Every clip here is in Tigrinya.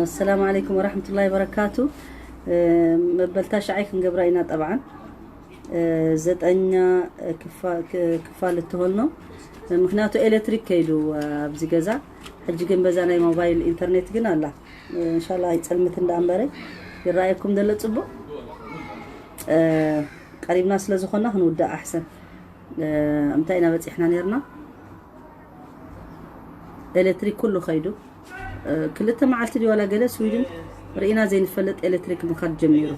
السلام عليكم ورحمة الله وبركاته. መበልታ ሻዓይ ክንገብራ ኢና ጠብዓን። ዘጠኛ ክፋ- ክፋል እትሆን ነው። ምክንያቱ ኤሌክትሪክ ከይዱ ኣብዚ ገዛ። ሕጂ ግን በዛ ናይ ሞባይል ኢንተርኔት ግን ኣላ። እንሻላ ኣይፀልምት እንዳ እምበረ ይረኣየኩም ዘሎ ፅቡቅ። ቀሪብና ስለ ዝኾና ክንውዳእ ኣሕሰን። እንታይ ኢና በፂሕና ነርና? ኤሌክትሪክ ኩሉ ከይዱ። ክልተ መዓልቲ ድዩ ዋላ ገለ ስዊድን ርኢና ዘይንፈልጥ ኤሌክትሪክ ምኻድ ጀሚሩ።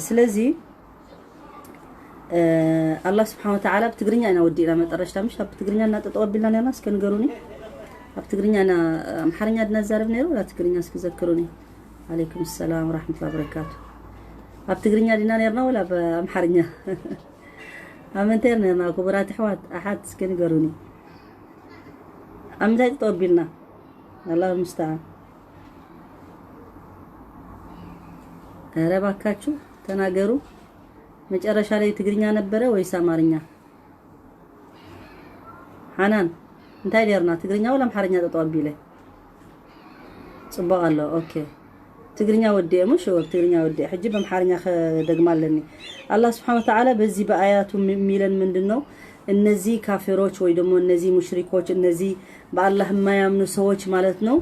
ስለዚ ኣላህ ስብሓን ወተዓላ ብትግርኛ ኢና ወዲእና መጠረሽታ ምሽ ኣብ ትግርኛ እናጠጠው ኣቢልና ነርና እስከ ንገሩኒ። ኣብ ትግርኛ ኢና ኣምሓርኛ ድና ዛረብ ነይሩ ወላ ትግርኛ እስኪ ዘክሩኒ። عليكم السلام ورحمة الله وبركاته. ኣብ ትግርኛ ዲና ነርና ወላ ብኣምሓርኛ? ኣብ ምንታይ ነርና ክቡራት ኣሕዋት ኣሓት እስኪ ንገሩኒ። ኣብ ምንታይ ጠጠው ኣቢልና? ኣላህ ሙስተዓን። ኧረ እባካችሁ ተናገሩ። መጨረሻ ላይ ትግርኛ ነበረ ወይስ ኣማርኛ? ሓናን እንታይ ኔርና? ትግርኛ ወላ ኣምሓርኛ ጠጠው ኣቢለ? ጽቡቕ ኣሎ። ኦኬ ትግርኛ ወዲኤ ሙሽ ወር ትግርኛ ወዲኤ ሕጂ በምሓርኛ ከደግማ ኣለኒ። አላህ ስብሓን ወተዓላ በዚህ በአያቱ የሚለን ምንድን ነው? እነዚህ ካፊሮች ወይ ደግሞ እነዚህ ሙሽሪኮች እነዚህ በአላህ የማያምኑ ሰዎች ማለት ነው።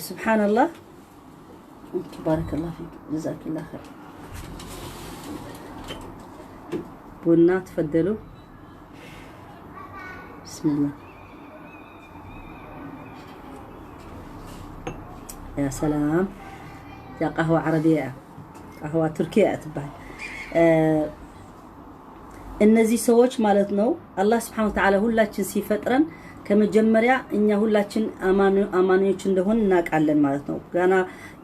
ስብሓንላህ ባረከላሁ ፊክ ጀዛከላሁ ኸይር። ቡና ትፈደሉ። ብስምላህ ያ ሰላም። ያ ቃህዋ ዓረብያ እያ፣ ቃህዋ ቱርክያ እያ ትበሃል። እነዚህ ሰዎች ማለት ነው አላህ ስብሓን ወተዓላ ሁላችን ሲፈጥረን ከመጀመሪያ እኛ ሁላችን አማኑ- አማኞች እንደሆን እናውቃለን ማለት ነው። ገና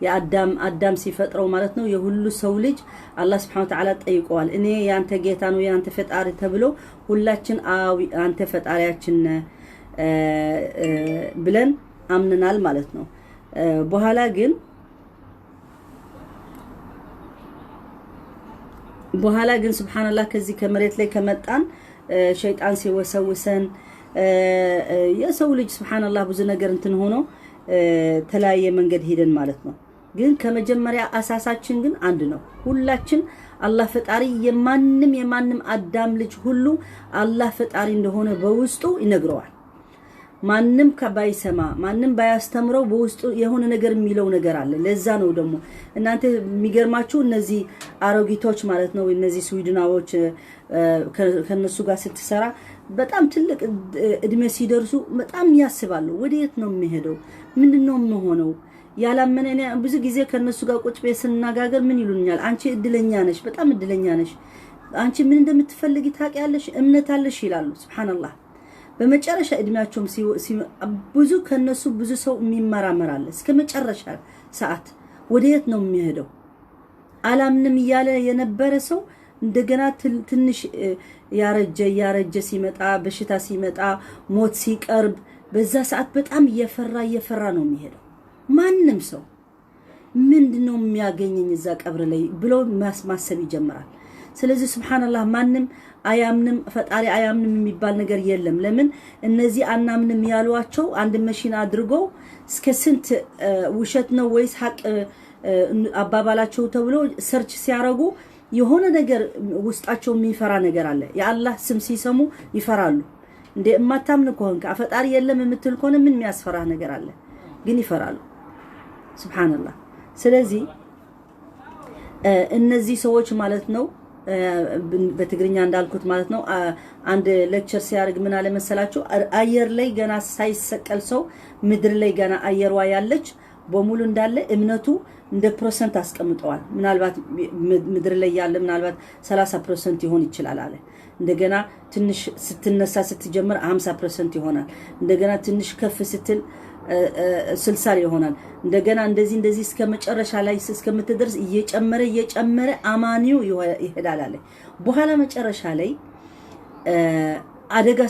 የአዳም አዳም ሲፈጥረው ማለት ነው የሁሉ ሰው ልጅ አላህ ስብሓን ወተዓላ ጠይቀዋል። እኔ ያንተ ጌታ ነው ያንተ ፈጣሪ ተብሎ ሁላችን አዎ አንተ ፈጣሪያችን ነህ ብለን አምነናል ማለት ነው። በኋላ ግን በኋላ ግን ስብሓንላህ ከዚህ ከመሬት ላይ ከመጣን ሸይጣን ሲወሰውሰን የሰው ልጅ ስብሓንላህ ብዙ ነገር እንትን ሆኖ ተለያየ መንገድ ሄደን ማለት ነው። ግን ከመጀመሪያ አሳሳችን ግን አንድ ነው። ሁላችን አላህ ፈጣሪ የማንም የማንም አዳም ልጅ ሁሉ አላህ ፈጣሪ እንደሆነ በውስጡ ይነግረዋል። ማንም ባይሰማ ማንም ባያስተምረው በውስጡ የሆነ ነገር የሚለው ነገር አለ። ለዛ ነው ደግሞ እናንተ የሚገርማችሁ እነዚህ አሮጊቶች ማለት ነው እነዚህ ስዊድናዎች ከነሱ ጋር ስትሰራ በጣም ትልቅ እድሜ ሲደርሱ በጣም ያስባሉ። ወደ የት ነው የሚሄደው? ምንድን ነው የምሆነው? ያላመነ እኔ ብዙ ጊዜ ከነሱ ጋር ቁጭ ቤት ስንነጋገር ምን ይሉኛል? አንቺ እድለኛ ነሽ፣ በጣም እድለኛ ነሽ። አንቺ ምን እንደምትፈልጊ ታውቂያለሽ፣ እምነት አለሽ ይላሉ። ስብሓንላህ በመጨረሻ እድሜያቸውም ብዙ ከነሱ ብዙ ሰው የሚመራመር አለ። እስከ መጨረሻ ሰዓት ወደ የት ነው የሚሄደው? አላምንም እያለ የነበረ ሰው እንደገና ትንሽ ያረጀ እያረጀ ሲመጣ በሽታ ሲመጣ ሞት ሲቀርብ በዛ ሰዓት በጣም እየፈራ እየፈራ ነው የሚሄደው። ማንም ሰው ምንድን ነው የሚያገኘኝ እዛ ቀብር ላይ ብሎ ማሰብ ይጀምራል። ስለዚህ ስብሓንላህ ማንም አያምንም ፈጣሪ አያምንም የሚባል ነገር የለም። ለምን እነዚህ አናምንም ያሏቸው አንድ መሽን አድርገው እስከ ስንት ውሸት ነው ወይስ ሀቅ አባባላቸው ተብሎ ሰርች ሲያረጉ የሆነ ነገር ውስጣቸው የሚፈራ ነገር አለ። የአላህ ስም ሲሰሙ ይፈራሉ። እንደ እማታምን ከሆንክ ፈጣሪ የለም የምትል ከሆነ ምን የሚያስፈራህ ነገር አለ? ግን ይፈራሉ። ስብሓንላህ። ስለዚህ እነዚህ ሰዎች ማለት ነው በትግርኛ እንዳልኩት ማለት ነው አንድ ሌክቸር ሲያደርግ ምን አለ መሰላችሁ? አየር ላይ ገና ሳይሰቀል ሰው ምድር ላይ ገና አየሯ ያለች በሙሉ እንዳለ እምነቱ እንደ ፐርሰንት አስቀምጠዋል። ምናልባት ምድር ላይ ያለ ምናልባት ሰላሳ ፐርሰንት ይሆን ይችላል አለ። እንደገና ትንሽ ስትነሳ ስትጀምር ሀምሳ ፐርሰንት ይሆናል። እንደገና ትንሽ ከፍ ስትል ስልሳ ይሆናል። እንደገና እንደዚህ እንደዚህ እስከ መጨረሻ ላይ እስከምትደርስ እየጨመረ እየጨመረ አማኒው ይሄዳል አለ። በኋላ መጨረሻ ላይ አደጋ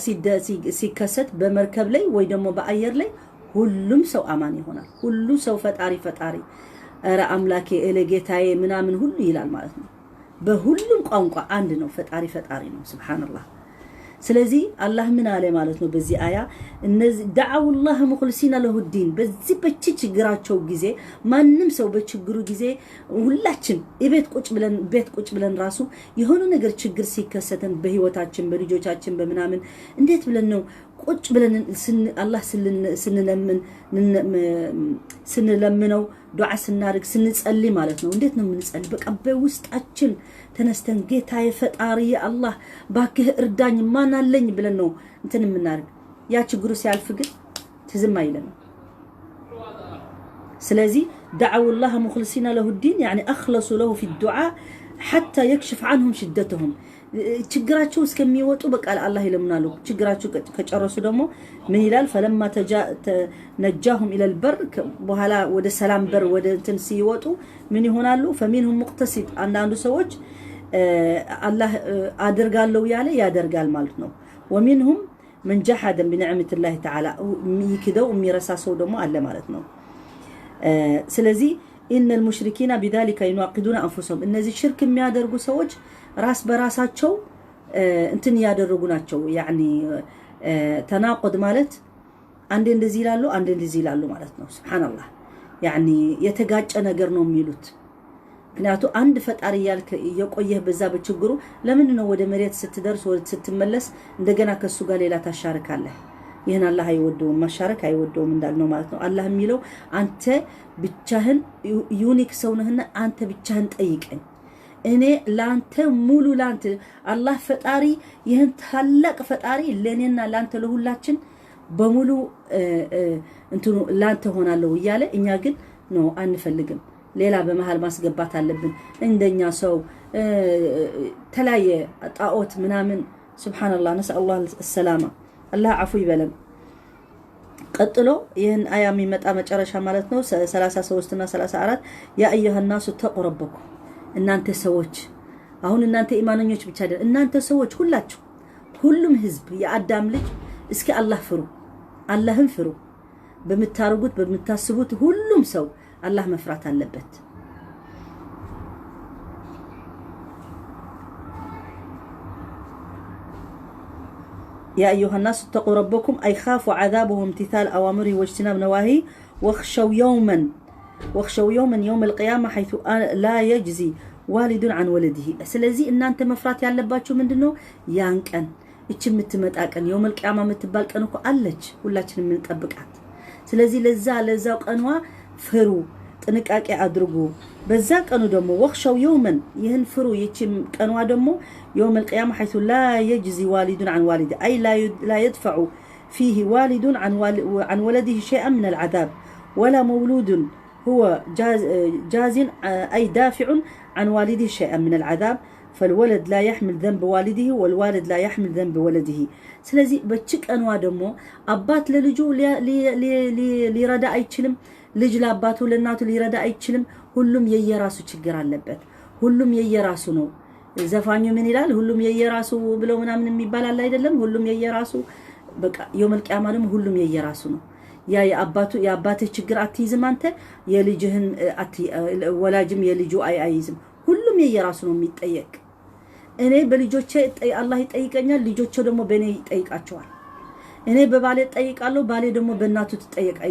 ሲከሰት በመርከብ ላይ ወይ ደግሞ በአየር ላይ ሁሉም ሰው አማን ይሆናል። ሁሉ ሰው ፈጣሪ ፈጣሪ ኧረ አምላኬ፣ እለ ጌታዬ ምናምን ሁሉ ይላል ማለት ነው። በሁሉም ቋንቋ አንድ ነው። ፈጣሪ ፈጣሪ ነው። ስብሓንላህ። ስለዚህ አላህ ምን አለ ማለት ነው በዚህ አያ? እነዚህ دعوا الله مخلصين له الدين፣ በዚህ በቺ ችግራቸው ጊዜ፣ ማንም ሰው በችግሩ ጊዜ፣ ሁላችን ቤት ቁጭ ብለን ቤት ቁጭ ብለን ራሱ የሆነ ነገር ችግር ሲከሰተን በህይወታችን፣ በልጆቻችን፣ በምናምን፣ እንዴት ብለን ነው ቁጭ ብለን ስን- አላህ ስልን- ስንለምን ንነ- ም- ስንለምነው፣ ዱዓ ስናደርግ፣ ስንጸልይ ማለት ነው? እንዴት ነው የምንጸልይ? በቃ በውስጣችን ተነስተን፣ ጌታዬ ፈጣሪ አላህ፣ ባክህ እርዳኝ፣ ማን አለኝ ብለን ነው እንትን የምናደርግ። ያ ችግሩ ሲያልፍ ግን ትዝም አይለንም። ስለዚህ دعوا الله مخلصين له الدين، يعني أخلصوا له في الدعاء حتى يكشف عنهم شدتهم. ችግራቸው እስከሚወጡ በቃ ለአላህ ይለምናሉ። ችግራቸው ከ- ከጨረሱ ደግሞ ምን ይላል? فلما تجا- ተ- نجاهم إلى البر፣ ከ- በኋላ ወደ ሰላም በር ወደ እንትን ሲወጡ ምን ይሆናሉ? فمنهم مقتصد፣ አንዳንዱ ሰዎች እ፣ አላህ እ፣ አደርጋለሁ ያለ ያደርጋል ማለት ነው። ومنهم من جحد بنعمة الله تعالى، የሚክደው የሚረሳ ሰው ደግሞ አለ ማለት ነው። እ፣ ስለዚህ إن المشركين بذلك يناقضون أنفسهم، እነዚህ ሽርክ የሚያደርጉ ሰዎች ራስ በራሳቸው እ፣ እንትን እያደረጉ ናቸው። ያኒ እ፣ ተናቆድ ማለት አንዴ እንደዚህ ይላሉ፣ አንዴ እንደዚህ ይላሉ ማለት ነው። ስብሓንላህ፣ ያኒ የተጋጨ ነገር ነው የሚሉት። ምክንያቱ አንድ ፈጣሪ እያልክ እየቆየህ በዛ በችግሩ፣ ለምንድን ነው ወደ መሬት ስትደርስ ወደ ስትመለስ እንደገና ከሱ ጋር ሌላ ታሻርካለህ? ይህን አላህ አይወደውም፣ ማሻረክ አይወደውም እንዳልነው ማለት ነው። አላህ የሚለው አንተ ብቻህን ዩ- ዩኒክ ሰው ነህና አንተ ብቻህን ጠይቀኝ፣ እኔ ላንተ ሙሉ ላንተ አላህ ፈጣሪ፣ ይህን ታላቅ ፈጣሪ ለእኔና ላንተ ለሁላችን በሙሉ እ፣ እ፣ እንትኑ ላንተ ሆናለሁ እያለ፣ እኛ ግን ነው አንፈልግም። ሌላ በመሃል ማስገባት አለብን። እንደኛ ሰው እ፣ ተለያየ ጣዖት ምናምን። ስብሓንላህ፣ ነስአሉላህ ሰላማ። አላህ አፉ ይበለን። ቀጥሎ ይህን አያ የሚመጣ መጨረሻ ማለት ነው ሰላሳ ሶስት እና ሰላሳ አራት، يا أيها الناس اتقوا ربكم، እናንተ ሰዎች። አሁን እናንተ ኢማነኞች ብቻ አይደለም፣ እናንተ ሰዎች ሁላችሁ፣ ሁሉም ህዝብ፣ የአዳም ልጅ፣ እስኪ አላህ ፍሩ፣ አላህን ፍሩ። በምታረጉት በምታስቡት ሁሉም ሰው አላህ መፍራት አለበት። يا أيها الناس اتقوا ربكم أي خافوا عذابه وامتثال أوامره واجتناب نواهيه واخشوا يوما واخشوا يوما يوم القيامة حيث لا يجزي والد عن ولده። ስለዚህ እናንተ መፍራት ያለባችሁ ምንድን ነው? ያን ቀን፣ እች የምትመጣ ቀን፣ የውመል ቅያማ የምትባል ቀን እኮ አለች፣ ሁላችንም የምንጠብቃት። ስለዚህ ለዛ ለዛው ቀንዋ ፍሩ፣ ጥንቃቄ አድርጉ። በዛ ቀኑ ደግሞ واخشوا يوما፣ ይህን ፍሩ፣ ይችም ቀንዋ ደግሞ يوم القيامة حيث لا يجزي والد عن والده أي لا يدفع فيه والد عن ولده شيئا من العذاب ولا مولود هو جاز أي دافع عن والده شيئا من العذاب فالولد لا يحمل ذنب والده والوالد لا يحمل ذنب ولده። ስለዚህ በች ቀንዋ ደግሞ አባት ለልጁ ሊረዳ አይችልም፣ ልጅ ለአባቱ ለእናቱ ሊረዳ አይችልም። ሁሉም የየራሱ ችግር አለበት። ሁሉም የየራሱ ነው። ዘፋኙ ምን ይላል? ሁሉም የየራሱ ብለው ምናምን የሚባል አለ አይደለም? ሁሉም የየራሱ። በቃ የውመል ቅያማ ደግሞ ሁሉም የየራሱ ነው። ያ የአባቱ የአባትህ ችግር አትይዝም አንተ፣ የልጅህን ወላጅም የልጁ አይ አይይዝም። ሁሉም የየራሱ ነው የሚጠየቅ። እኔ በልጆቼ አላህ ይጠይቀኛል፣ ልጆቼ ደግሞ በእኔ ይጠይቃቸዋል። እኔ በባሌ እጠይቃለሁ፣ ባሌ ደግሞ በእናቱ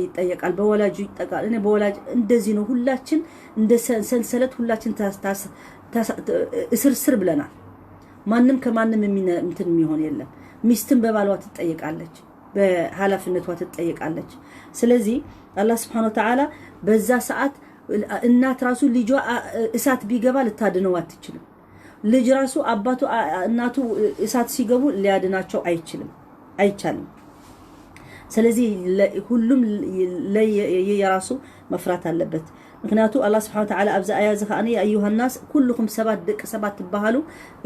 ይጠየቃል፣ በወላጁ ይጠቃል። እኔ በወላጅ እንደዚህ ነው። ሁላችን እንደ ሰንሰለት ሁላችን እስርስር ብለናል። ማንም ከማንም እንትን የሚሆን የለም። ሚስትም በባሏ ትጠየቃለች፣ በኃላፊነቷ ትጠየቃለች። ስለዚህ አላህ ስብሓነ ወተዓላ በዛ ሰዓት እናት ራሱ ልጇ እሳት ቢገባ ልታድነው አትችልም። ልጅ ራሱ አባቱ እናቱ እሳት ሲገቡ ሊያድናቸው አይችልም፣ አይቻልም። ስለዚህ ሁሉም የራሱ መፍራት አለበት። ምክንያቱ አላህ ስብሓነ ወተዓላ ኣብዚ ኣያ እዚ ከኣ يا أيها الناس ኩልኹም ሰባት ደቂ ሰባት ትበሃሉ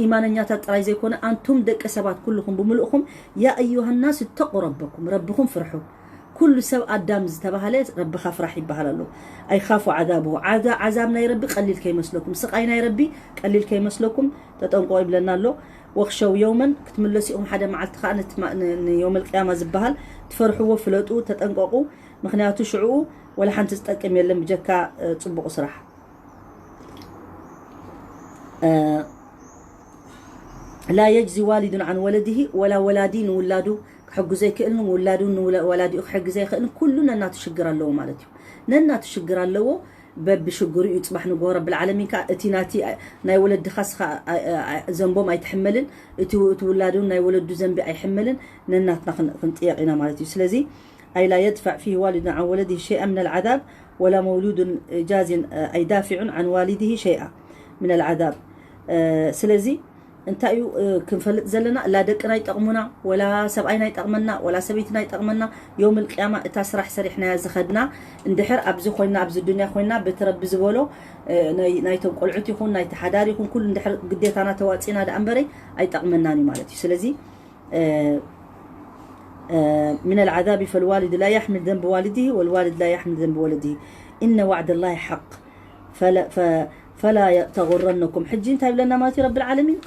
ኢማነኛታት ጥራይ ዘይኮነ ኣንቱም ደቂ ሰባት ኩልኹም ብምልእኹም يا أيها الناس اتقوا ربكم ረብኹም ፍርሑ። ኩሉ ሰብ ኣዳም ዝተባህለ ረብኻ ፍራሕ ይበሃል ኣሎ። أي خافوا عذابه ዓዛብ ናይ ረቢ ቀሊል ከይመስለኩም፣ ስቓይ ናይ ረቢ ቀሊል ከይመስለኩም ተጠንቀቑ ይብለና ኣሎ። واخشوا يوما ክትምለሱ ኢኹም ሓደ መዓልቲ ከኣ የውመል ቅያማ ዝበሃል ትፈርሕዎ ፍለጡ፣ ተጠንቀቑ። ምክንያቱ ሽዕኡ ወላ ሓንቲ ዝጠቅም የለን ብጀካ ፅቡቕ ስራሕ። لا يجزي والد عن ولده، ወላ ወላዲ ንውላዱ ክሕግዞ ኣይክእልን፣ ውላዱ ንወላዲኡ ክሕግዞ ኣይክእልን። ኩሉ ነናቱ ሽግር ኣለዎ ማለት እዩ። ነናቱ ሽግር ኣለዎ። በብሽግሩ እዩ ጽባሕ ንግሆ ረብል ዓለሚን ከኣ እቲ ናቲ ናይ ወለድኻ ስኻ ዘንቦም ኣይትሕመልን፣ እቲ እቲ ውላዱ ናይ ወለዱ ዘንቢ ኣይሕመልን። ነናትና ክን- ክንጥየቕ ኢና ማለት እዩ። ስለዚ أي لا يدفع فيه والد عن ولده شيئا من العذاب ولا مولود جاز أي دافع عن والده شيئا من العذاب. ስለዚ እንታይ እዩ ክንፈልጥ ዘለና? ላ ደቅና ይጠቕሙና፣ ወላ ሰብኣይና ይጠቕመና፣ ወላ ሰበይትና ይጠቕመና። ዮም ልቅያማ እታ ስራሕ ሰሪሕናያ ዝኸድና እንድሕር ኣብዚ ኮይና፣ ኣብዚ ዱንያ ኮይና በቲ ረቢ ዝበሎ ናይቶም ቆልዑት ይኹን ናይቲ ሓዳር ይኹን ኩሉ እንድሕር ግዴታና ተዋፂና ደኣ እምበረይ ኣይጠቕመናን እዩ ማለት እዩ። ስለዚ من العذاب فالوالد لا يحمل ذنب والده والوالد لا يحمل ذنب ولده إن وعد الله حق فلا, فلا تغرنكم. ሕጂ እንታይ ይብለና ማለት እዩ ረቢ ዓለሚን?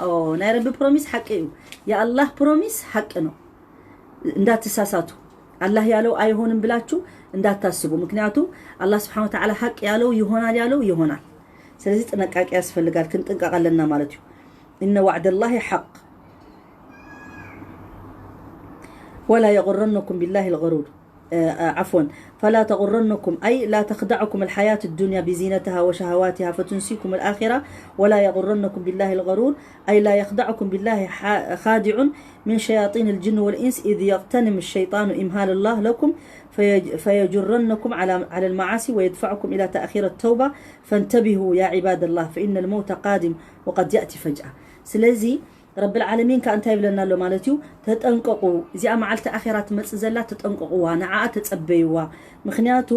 ናይ ረቢ ፕሮሚስ ሓቂ እዩ። የኣላህ ፕሮሚስ ሓቂ ነው። እንዳትሳሳቱ። አላህ ያለው አይሆንም ብላችሁ እንዳታስቡ። ምክንያቱ አላህ ስብሓን ወተዓላ ሐቅ ያለው ይሆናል፣ ያለው ይሆናል። ስለዚህ ጥንቃቄ ያስፈልጋል፣ ክንጥንቀቅ ኣለና ማለት እዩ። إن وعد الله حق ولا يغرنكم بالله الغرور. عفوا، فلا تغرنكم أي لا تخدعكم الحياة الدنيا بزينتها وشهواتها فتنسيكم الآخرة ولا يغرنكم بالله الغرور أي لا يخدعكم بالله خادع من شياطين الجن والإنس إذ يغتنم الشيطان إمهال الله لكم فيجرنكم على المعاصي ويدفعكم إلى تأخير التوبة فانتبهوا يا عباد الله فإن الموت قادم وقد يأتي فجأة. ስለዚ ረብል ዓለሚን ከኣ እንታይ ይብለና ኣሎ ማለት እዩ? ተጠንቀቁ፣ እዚኣ መዓልቲ ኣኼራ ትመጽእ ዘላ ተጠንቀቁዋ፣ ንዓኣ ተጸበይዋ። ምክንያቱ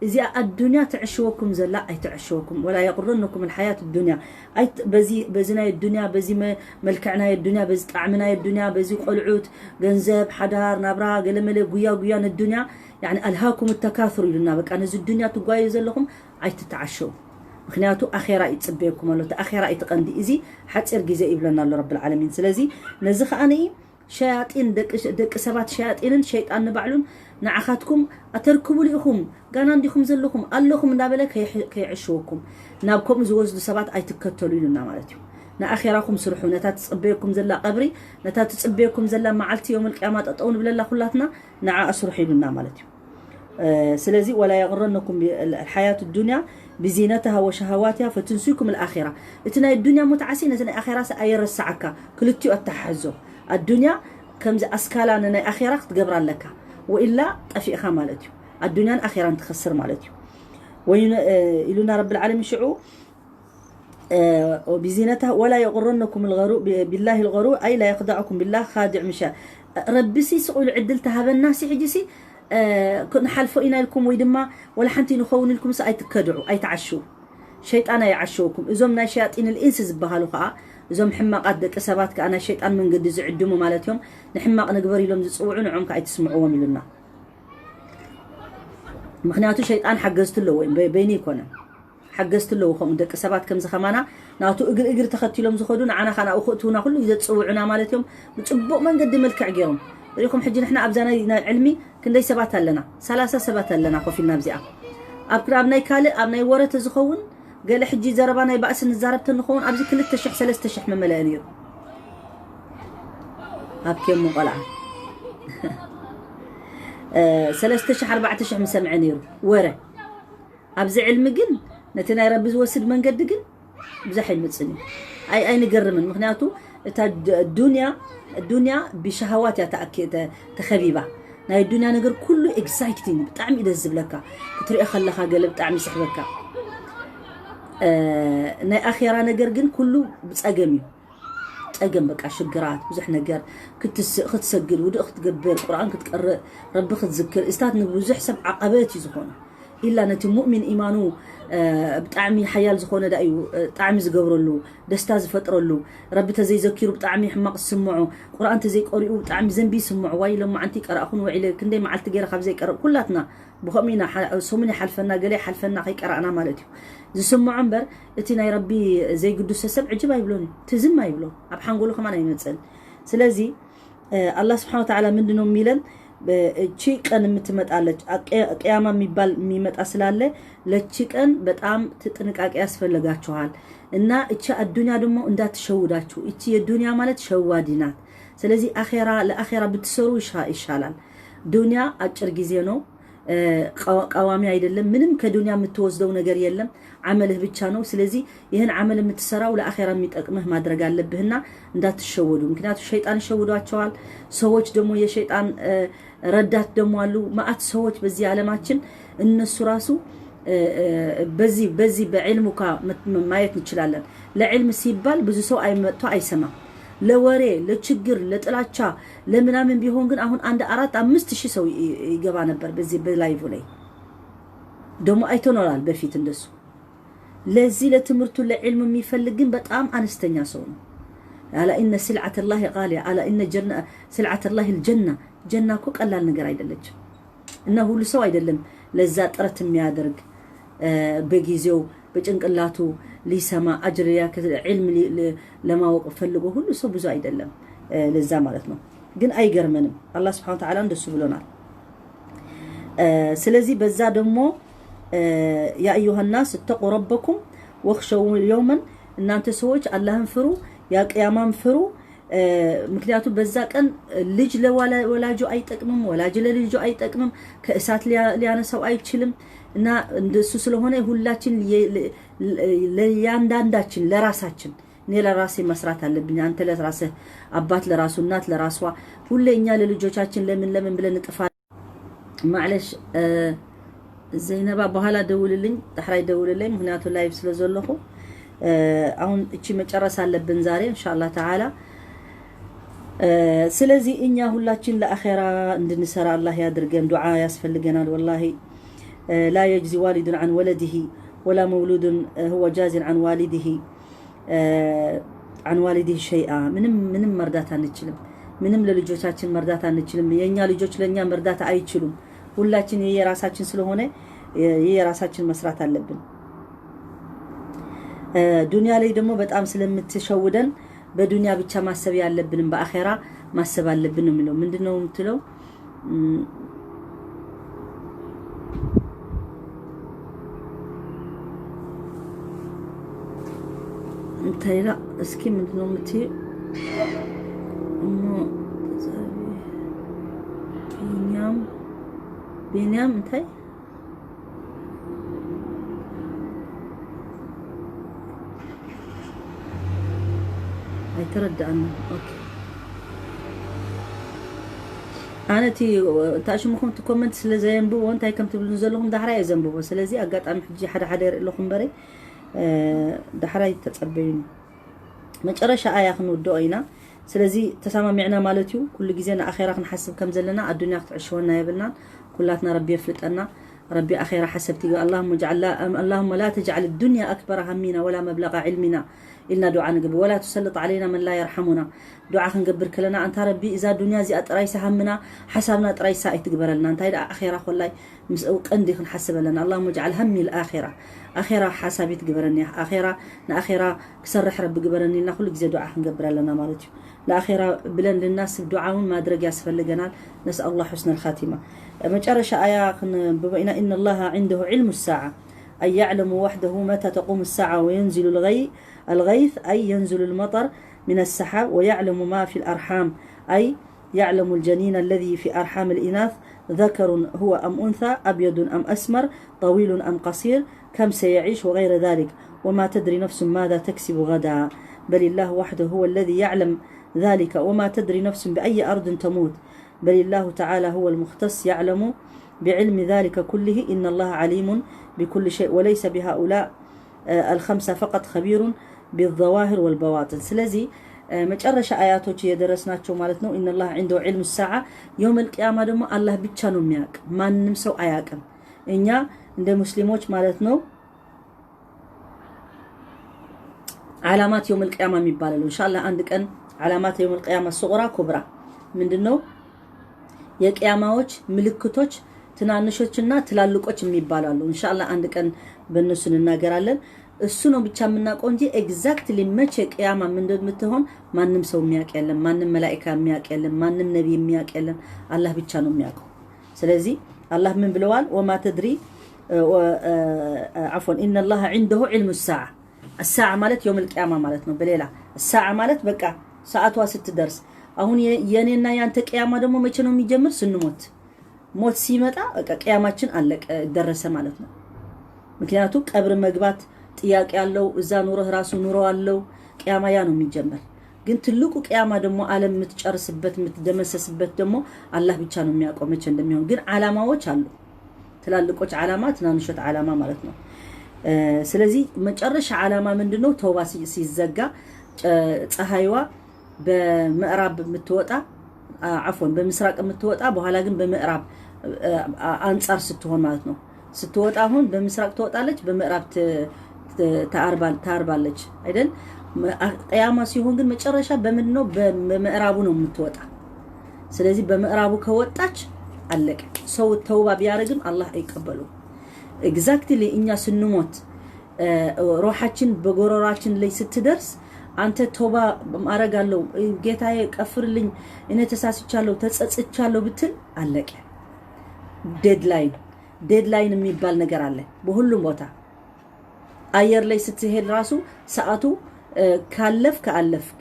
እዚኣ ኣዱንያ ትዕሽወኩም ዘላ ኣይትዕሽወኩም። ولا يغرنكم الحياة الدنيا። በዚ ናይ ኣዱንያ፣ በዚ መልክዕ ናይ ኣዱንያ፣ በዚ ጣዕሚ ናይ ኣዱንያ፣ በዚ ቆልዑት፣ ገንዘብ፣ ሓዳር፣ ናብራ፣ ገለመለ፣ ጉያ ጉያ ነዱንያ፣ يعني ألهاكم التكاثر ኢሉና። በቃ ነዚ ዱንያ ትጓዩ ዘለኹም ኣይትተዓሸው። ምክንያቱ ኣኼራ ይጽበየኩም ኣሎ። እቲ ኣኼራ እዩ እቲ ቀንዲ። እዚ ሓጺር ግዜ ይብለና ኣሎ ረብል ዓለሚን። ስለዚ ነዚ ከኣ ንኢ ሸያጢን ደቂ ሰባት ሸያጢንን ሸይጣን ንባዕሉን ንዓኻትኩም ኣተርክቡሉ ኢኹም፣ ጋና እንዲኹም ዘለኹም ኣለኹም እንዳበለ ከይዕሽወኩም ናብ ከምኡ ዝወስዱ ሰባት ኣይትከተሉ ኢሉና ማለት እዩ። ንኣኼራኹም ስርሑ። ነታ ትጽበየኩም ዘላ ቀብሪ፣ ነታ ትጽበየኩም ዘላ መዓልቲ የውመል ቅያማ ጠጠው ንብለላ ኩላትና ንዓ ኣስርሑ ኢሉና ማለት እዩ። ስለዚ ولا يغرنكم الحياة الدنيا بزينتها وشهواتها فتنسيكم الآخرة። እቲ ናይ ዱንያ ሙትዓሲ ነቲ ናይ ኣኼራሲ ኣየረስዓካ፣ ክልቲኡ ኣተሓሕዞ። ኣዱንያ ከምዚ ኣስካላ ንናይ ኣኼራ ክትገብራ ኣለካ፣ ወኢላ ጠፊእኻ ማለት እዩ። ኣዱንያን ኣኼራን ትኸስር ማለት እዩ። ኢሉና ረብል ዓለሚን ሽዑ وبزينتها ولا يغرنكم الغرور بالله الغرور أي لا يخدعكم بالله خادع من شيء. ረቢሲ ስቕ ኢሉ ዕድል ተሃበናሲ ሕጂሲ ክንሓልፎ ኢና ኢልኩም ወይ ድማ ወላ ሓንቲ ንኸውን ኢልኩም ሲ ኣይትከድዑ፣ ኣይትዓሽው። ሸይጣን ኣይዓሽወኩም። እዞም ናይ ሸያጢን ልኢንስ ዝበሃሉ ከዓ እዞም ሕማቃት ደቂ ሰባት ከዓ ናይ ሸይጣን መንገዲ ዝዕድሙ ማለት እዮም። ንሕማቅ ንግበር ኢሎም ዝፅውዑ ንዖም ከዓ ኣይትስምዕዎም ኢሉና። ምክንያቱ ሸይጣን ሓገዝቲ ኣለዎ፣ በይኑ ይኮነን። ሓገዝቲ ኣለዉ ከምኡ ደቂ ሰባት ከምዚ ከማና ናቱ እግሪ እግሪ ተኸቲሎም ዝኸዱ ንዓና ከ ናብኡ ክእትውና ኩሉ ግዜ ዝፅውዑና ማለት እዮም። ብፅቡቕ መንገዲ መልክዕ ገይሮም ሪኹም። ሕጂ ንሕና ኣብዛ ናይ ዕልሚ ክንደይ ሰባት ኣለና? ሰላሳ ሰባት ኣለና ኮፍ ኢልና ኣብዚኣ። ኣብ ናይ ካልእ ኣብ ናይ ወረ ተዝኸውን ገለ ሕጂ ዘረባ ናይ ባእሲ ንዛረብ ተንኸውን ኣብዚ ክልተ ሽሕ ሰለስተ ሽሕ መመለአ ነይሩ። ኣብ ኬሞ ቆልዓ ሰለስተ ሽሕ ኣርባዕተ ሽሕ ምሰምዐ ነይሩ ወረ። ኣብዚ ዕልሚ ግን ነቲ ናይ ረቢ ዝወስድ መንገዲ ግን ብዙሕ ኣይመጽን እዩ። ኣይ ኣይንገርምን። ምክንያቱ እታ ዱንያ ዱንያ ብሸሃዋት እያ ተኣኪ ተኸቢባ። ናይ ዱንያ ነገር ኩሉ ኤግዛይቲንግ ብጣዕሚ እዩ ደስ ዝብለካ። ክትሪኦ ከለኻ ገለ ብጣዕሚ ይስሕበካ። ናይ ኣኼራ ነገር ግን ኩሉ ብጸገም እዩ። ጸገም በቃ ሽግራት ብዙሕ ነገር ክትሰግድ ውድእ ክትገብር ቁርኣን ክትቀርእ ረቢ ክትዝክር እስታት ንብዙሕ ሰብ ዓቐበት እዩ ዝኾነ። ኢላ ነቲ ሙእሚን ኢማኑ ብጣዕሚ ሓያል ዝኾነ ዳ እዩ ጣዕሚ ዝገብረሉ ደስታ ዝፈጥረሉ። ረቢ ተዘይዘኪሩ ብጣዕሚ ሕማቕ ዝስምዖ፣ ቁርኣን ተዘይቀሪኡ ብጣዕሚ ዘንቢ ይስምዖ። ዋይ ሎማዓንቲ ይቀረእኹን ውዒለ ክንደይ መዓልቲ ገይረ ካብ ዘይቀረእ ኩላትና ብኸምኡ ኢና። ሰሙን ይሓልፈና ገለ ይሓልፈና ከይቀራእና ማለት እዩ ዝስምዖ እምበር እቲ ናይ ረቢ ዘይግዱሰ ሰብ ዕጅብ ኣይብሎን እዩ። ትዝም ኣይብሎ ኣብ ሓንጎሉ ከማን ኣይመፅእን። ስለዚ ኣላህ ስብሓን ወተዓላ ምንድን ነው የሚለን? እቺ ቀን የምትመጣለች፣ ቅያማ የሚባል የሚመጣ ስላለ ለቺ ቀን በጣም ጥንቃቄ ያስፈልጋችኋል። እና እቺ አዱንያ ደግሞ እንዳትሸውዳችሁ። እቺ የዱንያ ማለት ሸዋዲ ናት። ስለዚህ አኼራ፣ ለአኼራ ብትሰሩ ይሻላል። ዱንያ አጭር ጊዜ ነው። ቀዋሚ አይደለም። ምንም ከዱንያ የምትወስደው ነገር የለም። አመልህ ብቻ ነው። ስለዚህ ይህን አመል የምትሰራው ለአኼራ የሚጠቅምህ ማድረግ አለብህና እንዳትሸወዱ። ምክንያቱም ሸይጣን ይሸውዷቸዋል ሰዎች። ደግሞ የሸይጣን ረዳት ደግሞ አሉ። ማአት ሰዎች በዚህ ዓለማችን እነሱ ራሱ በዚህ በዚህ በዕልሙ ማየት እንችላለን። ለዕልም ሲባል ብዙ ሰው አይመጥቶ አይሰማም። ለወሬ፣ ለችግር፣ ለጥላቻ፣ ለምናምን ቢሆን ግን አሁን አንድ አራት አምስት ሺህ ሰው ይገባ ነበር በዚህ በላይቭ ላይ። ደግሞ አይተኖራል በፊት እንደሱ። ለዚህ ለትምህርቱ ለዕልም የሚፈልግ ግን በጣም አነስተኛ ሰው ነው። አላ ኢነ ስልዓተ ላሂ ቃሊያ፣ አላ ኢነ ስልዓተ ላሂ ልጀና። ጀና እኮ ቀላል ነገር አይደለችም። እና ሁሉ ሰው አይደለም ለዛ ጥረት የሚያደርግ። በጊዜው በጭንቅላቱ ሊሰማ አጅር ዕልም ለማወቅ ፈልጎ ሁሉ ሰው ብዙ አይደለም ለዛ ማለት ነው። ግን አይገርመንም። አላህ ስብሐነ ወተዓላ እንደሱ ብሎናል። ስለዚህ በዛ ደግሞ ያ አዩሃ ናስ እተቁ ረበኩም ወኽሸው የውመን፣ እናንተ ሰዎች አላህን ፍሩ፣ ያ ቅያማን ፍሩ። ምክንያቱም በዛ ቀን ልጅ ለወላጁ አይጠቅምም፣ ወላጅ ለልጁ አይጠቅምም፣ ከእሳት ሊያነሳው አይችልም። እና እንደሱ ስለሆነ ሁላችን ለእያንዳንዳችን ለራሳችን፣ እኔ ለራሴ መስራት አለብኝ፣ አንተ ለራስህ፣ አባት ለራሱ፣ እናት ለራሷ፣ ሁሌ እኛ ለልጆቻችን ለምን ለምን ብለን እንጥፋለን። ማዕለሽ ዘይነባ፣ በኋላ ደውልልኝ፣ ዳሕራይ ደውልልኝ፣ ምክንያቱ ላይቭ ስለዘለኹ። አሁን እቺ መጨረስ አለብን ዛሬ እንሻላ ተዓላ። ስለዚህ እኛ ሁላችን ለአኼራ እንድንሰራ አላህ ያድርገን። ዱዓ ያስፈልገናል ወላሂ። لا يجزي والد عن ولده ولا مولود هو جاز عن والده عن والده شيئا። ምንም ምንም መርዳት አንችልም። ምንም ለልጆቻችን መርዳት አንችልም። የኛ ልጆች ለኛ መርዳት አይችሉም። ሁላችን የየራሳችን ስለሆነ የየራሳችን መስራት አለብን። ዱንያ ላይ ደግሞ በጣም ስለምትሸውደን በዱንያ ብቻ ማሰብ ያለብንም በአኼራ ማሰብ አለብን ነው የሚለው። ምንድነው የምትለው? እንታይ ኢላ እስኪ ምንድነው የምትይው? እሞ ቢንያም ቢንያም እንታይ ኣይተረዳኣንን። ኦኬ። ኣነ እቲ ታሽምኹም እቲ ኮመንት ስለ ዘየንብቦ እንታይ ከም ትብሉ ዘለኹም ዳሕራይ እየ ዘንብቦ። ስለዚ ኣጋጣሚ ሕጂ ሓደ ሓደ የርኢ ኣለኹ እምበረ ዳሕራይ ተጸበዩኒ። መጨረሻ ኣያ ክንውድኦ ኢና። ስለዚ ተሰማሚዕና ማለት እዩ። ኩሉ ግዜ ንኣኼራ ክንሓስብ ከም ዘለና ኣዱንያ ክትዕሽወና የብልናን። ኩላትና ረቢ የፍልጠና። ረቢ ኣኼራ ሓሰብቲ ይግበ-፣ ኣላሁመ ጅዓል ላ-፣ ኣላሁመ ላ ተጅዓል ዱንያ ኣክበረ ሃሚና ወላ መብለጋ ዕልሚና ኢልና ዱዓ ንግብር። ወላ ትሰልጥ ዓለይና መን ላ የርሓሙና። ዱዓ ክንገብር ከለና ኣንታ ረቢ እዛ ዱንያ እዚኣ ጥራይሳ ሃምና ሓሳብና ጥራይሳ ኣይትግበረልና። እንታይ ደኣ ኣኼራ ኮላይ ምስ ቀንዲ ክንሓስብ ኣለና። ኣላሁመ ጅዓል ሃሚ ልኣኼራ። ኣኼራ ሓሳቢት ግበረኒ። ኣኼራ ንኣኼራ ክሰርሕ ረቢ ግበረኒ ኢልና ኩሉ ግዜ ዱዓ ክንገብር ኣለና ማለት እዩ። ንኣኼራ ብለን ልናስብ ዱዓ እውን ማድረግ ያስፈልገናል። ነስኣል ላህ ሑስነል ኻቲማ። መጨረሻ ኣያ ክንብቦ ኢና። ኢነ ላሃ ዒንደሁ ዒልሙ ሳዓ ኣይ ያዕለሙ ዋሕደሁ መታ ተቁሙ ሳዓ ወየንዝሉ ልገይ-፣ الغيث أي ينزل المطر من السحاب ويعلم ما في الأرحام أي يعلم الجنين الذي في أرحام الإناث ذكر هو أم أنثى أبيض أم أسمر طويل أم قصير كم سيعيش وغير ذلك وما تدري نفس ماذا تكسب غدا بل الله وحده هو الذي يعلم ذلك وما تدري نفس بأي أرض تموت بل الله تعالى هو المختص يعلم بعلم ذلك كله إن الله عليم بكل شيء وليس بهؤلاء الخمسة فقط خبير بالظواهر والبواطن። ስለዚ መጨረሻ ኣያቶች የደረስናቸው ማለት ነው። إن الله عنده علم الساعة የውመል ቅያማ ደግሞ አላህ ብቻ ነው የሚያውቅ፣ ማንም ሰው አያውቅም። እኛ እንደ ሙስሊሞች ማለት ነው ዓላማት የውመል ቅያማ የሚባላሉ እንሻላ አንድ ቀን ዓላማት የውመል ቅያማ ሱቅራ ኩብራ ምንድን ነው? የቅያማዎች ምልክቶች ትናንሾችና ትላልቆች የሚባሉ አሉ። እንሻላ አንድ ቀን በእነሱ እንናገራለን። እሱ ነው ብቻ የምናውቀው እንጂ exactly መቼ ቅያማ ምን እንደምትሆን ማንም ሰው የሚያውቅ የለም። ማንም መላኢካ የሚያውቅ የለም። ማንም ነቢ የሚያውቅ የለም። አላህ ብቻ ነው የሚያውቀው። ስለዚህ አላህ ምን ብለዋል? ወማ ተድሪ፣ ዐፍወን፣ ኢነላህ ዐንደሁ ዒልሙ ሳዓ። ሳዓ ማለት የውመል ቅያማ ማለት ነው። በሌላ ሳዓ ማለት በቃ ሰዓቷ ስትደርስ። አሁን የእኔና ያንተ ቅያማ ደግሞ መቼ ነው የሚጀምር? ስንሞት። ሞት ሲመጣ በቃ ቅያማችን አለቀ፣ ደረሰ ማለት ነው። ምክንያቱ ቀብር መግባት ጥያቄ አለው። እዛ ኑሮህ ራሱ ኑሮ አለው። ቅያማ ያ ነው የሚጀመር። ግን ትልቁ ቅያማ ደግሞ ዓለም የምትጨርስበት የምትደመሰስበት ደግሞ አላህ ብቻ ነው የሚያውቀው መቼ እንደሚሆን። ግን ዓላማዎች አሉ። ትላልቆች ዓላማ፣ ትናንሾች ዓላማ ማለት ነው። ስለዚህ መጨረሻ ዓላማ ምንድነው? ተውባ ሲዘጋ ፀሐይዋ በምዕራብ የምትወጣ፣ ዐፍወን፣ በምስራቅ የምትወጣ፣ በኋላ ግን በምዕራብ አንጻር ስትሆን ማለት ነው። ስትወጣ አሁን በምስራቅ ትወጣለች፣ በምዕራብ ታርባለች አይደል? ቅያማ ሲሆን ግን መጨረሻ በምንድን ነው? በምዕራቡ ነው የምትወጣ። ስለዚህ በምዕራቡ ከወጣች አለቀ። ሰው ተውባ ቢያደርግም አላህ አይቀበሉም። Exactly እኛ ስንሞት ሮሓችን በጎረራችን ላይ ስትደርስ አንተ ቶባ ማረጋለሁ፣ ጌታዬ ቀፍርልኝ፣ እኔ ተሳስቻለሁ፣ ተጸጽቻለሁ ብትል አለቀ። ዴድላይን ዴድላይን የሚባል ነገር አለ በሁሉም ቦታ። አየር ላይ ስትሄድ ራሱ ሰዓቱ ካለፍክ አለፍክ።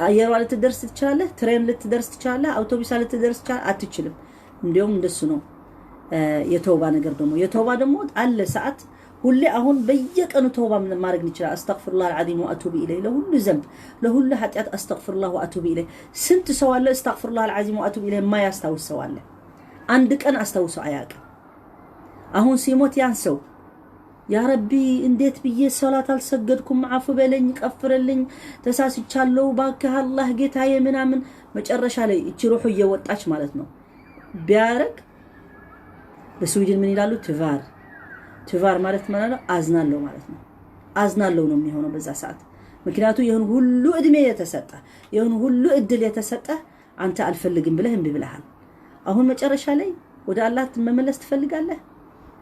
አየሯ ልትደርስ ትችላለህ፣ ትሬን ልትደርስ ትችላለህ፣ አውቶቡሳ ልትደርስ ትችላለህ፣ አትችልም። እንዲሁም እንደሱ ነው የተውባ ነገር ደግሞ። የተውባ ደግሞ አለ ሰዓት። ሁሌ አሁን በየቀኑ ተውባ ማድረግ እንችላለን። አስተግፊሩላህ አልዓዚም ወአቱቡ ኢለይ፣ ለሁሉ ዘንብ፣ ለሁሉ ኃጢአት አስተግፊሩላህ ወአቱቡ ኢለይ። ስንት ሰው አለ አስተግፊሩላህ አልዓዚም ወአቱቡ ኢለይ የማያስታውስ ሰው አለ? አንድ ቀን አስታውሶ አያውቅም። አሁን ሲሞት ያን ሰው ያ ረቢ እንዴት ብዬ ሰላት አልሰገድኩም፣ አፉ በለኝ፣ ቀፍረልኝ፣ ተሳስቻለሁ፣ ባክህ አላህ ጌታዬ ምናምን። መጨረሻ ላይ እቺ ሩሑ እየወጣች ማለት ነው ቢያረግ በስዊድን ምን ይላሉ? ትቫር። ትቫር ማለት ማለት ነው አዝናለሁ ማለት ነው። አዝናለሁ ነው የሚሆነው በዛ ሰዓት። ምክንያቱ ይህን ሁሉ እድሜ የተሰጠ፣ ይህን ሁሉ እድል የተሰጠ አንተ አልፈልግም ብለህ እምቢ ብለሃል። አሁን መጨረሻ ላይ ወደ አላህ መመለስ ትፈልጋለህ?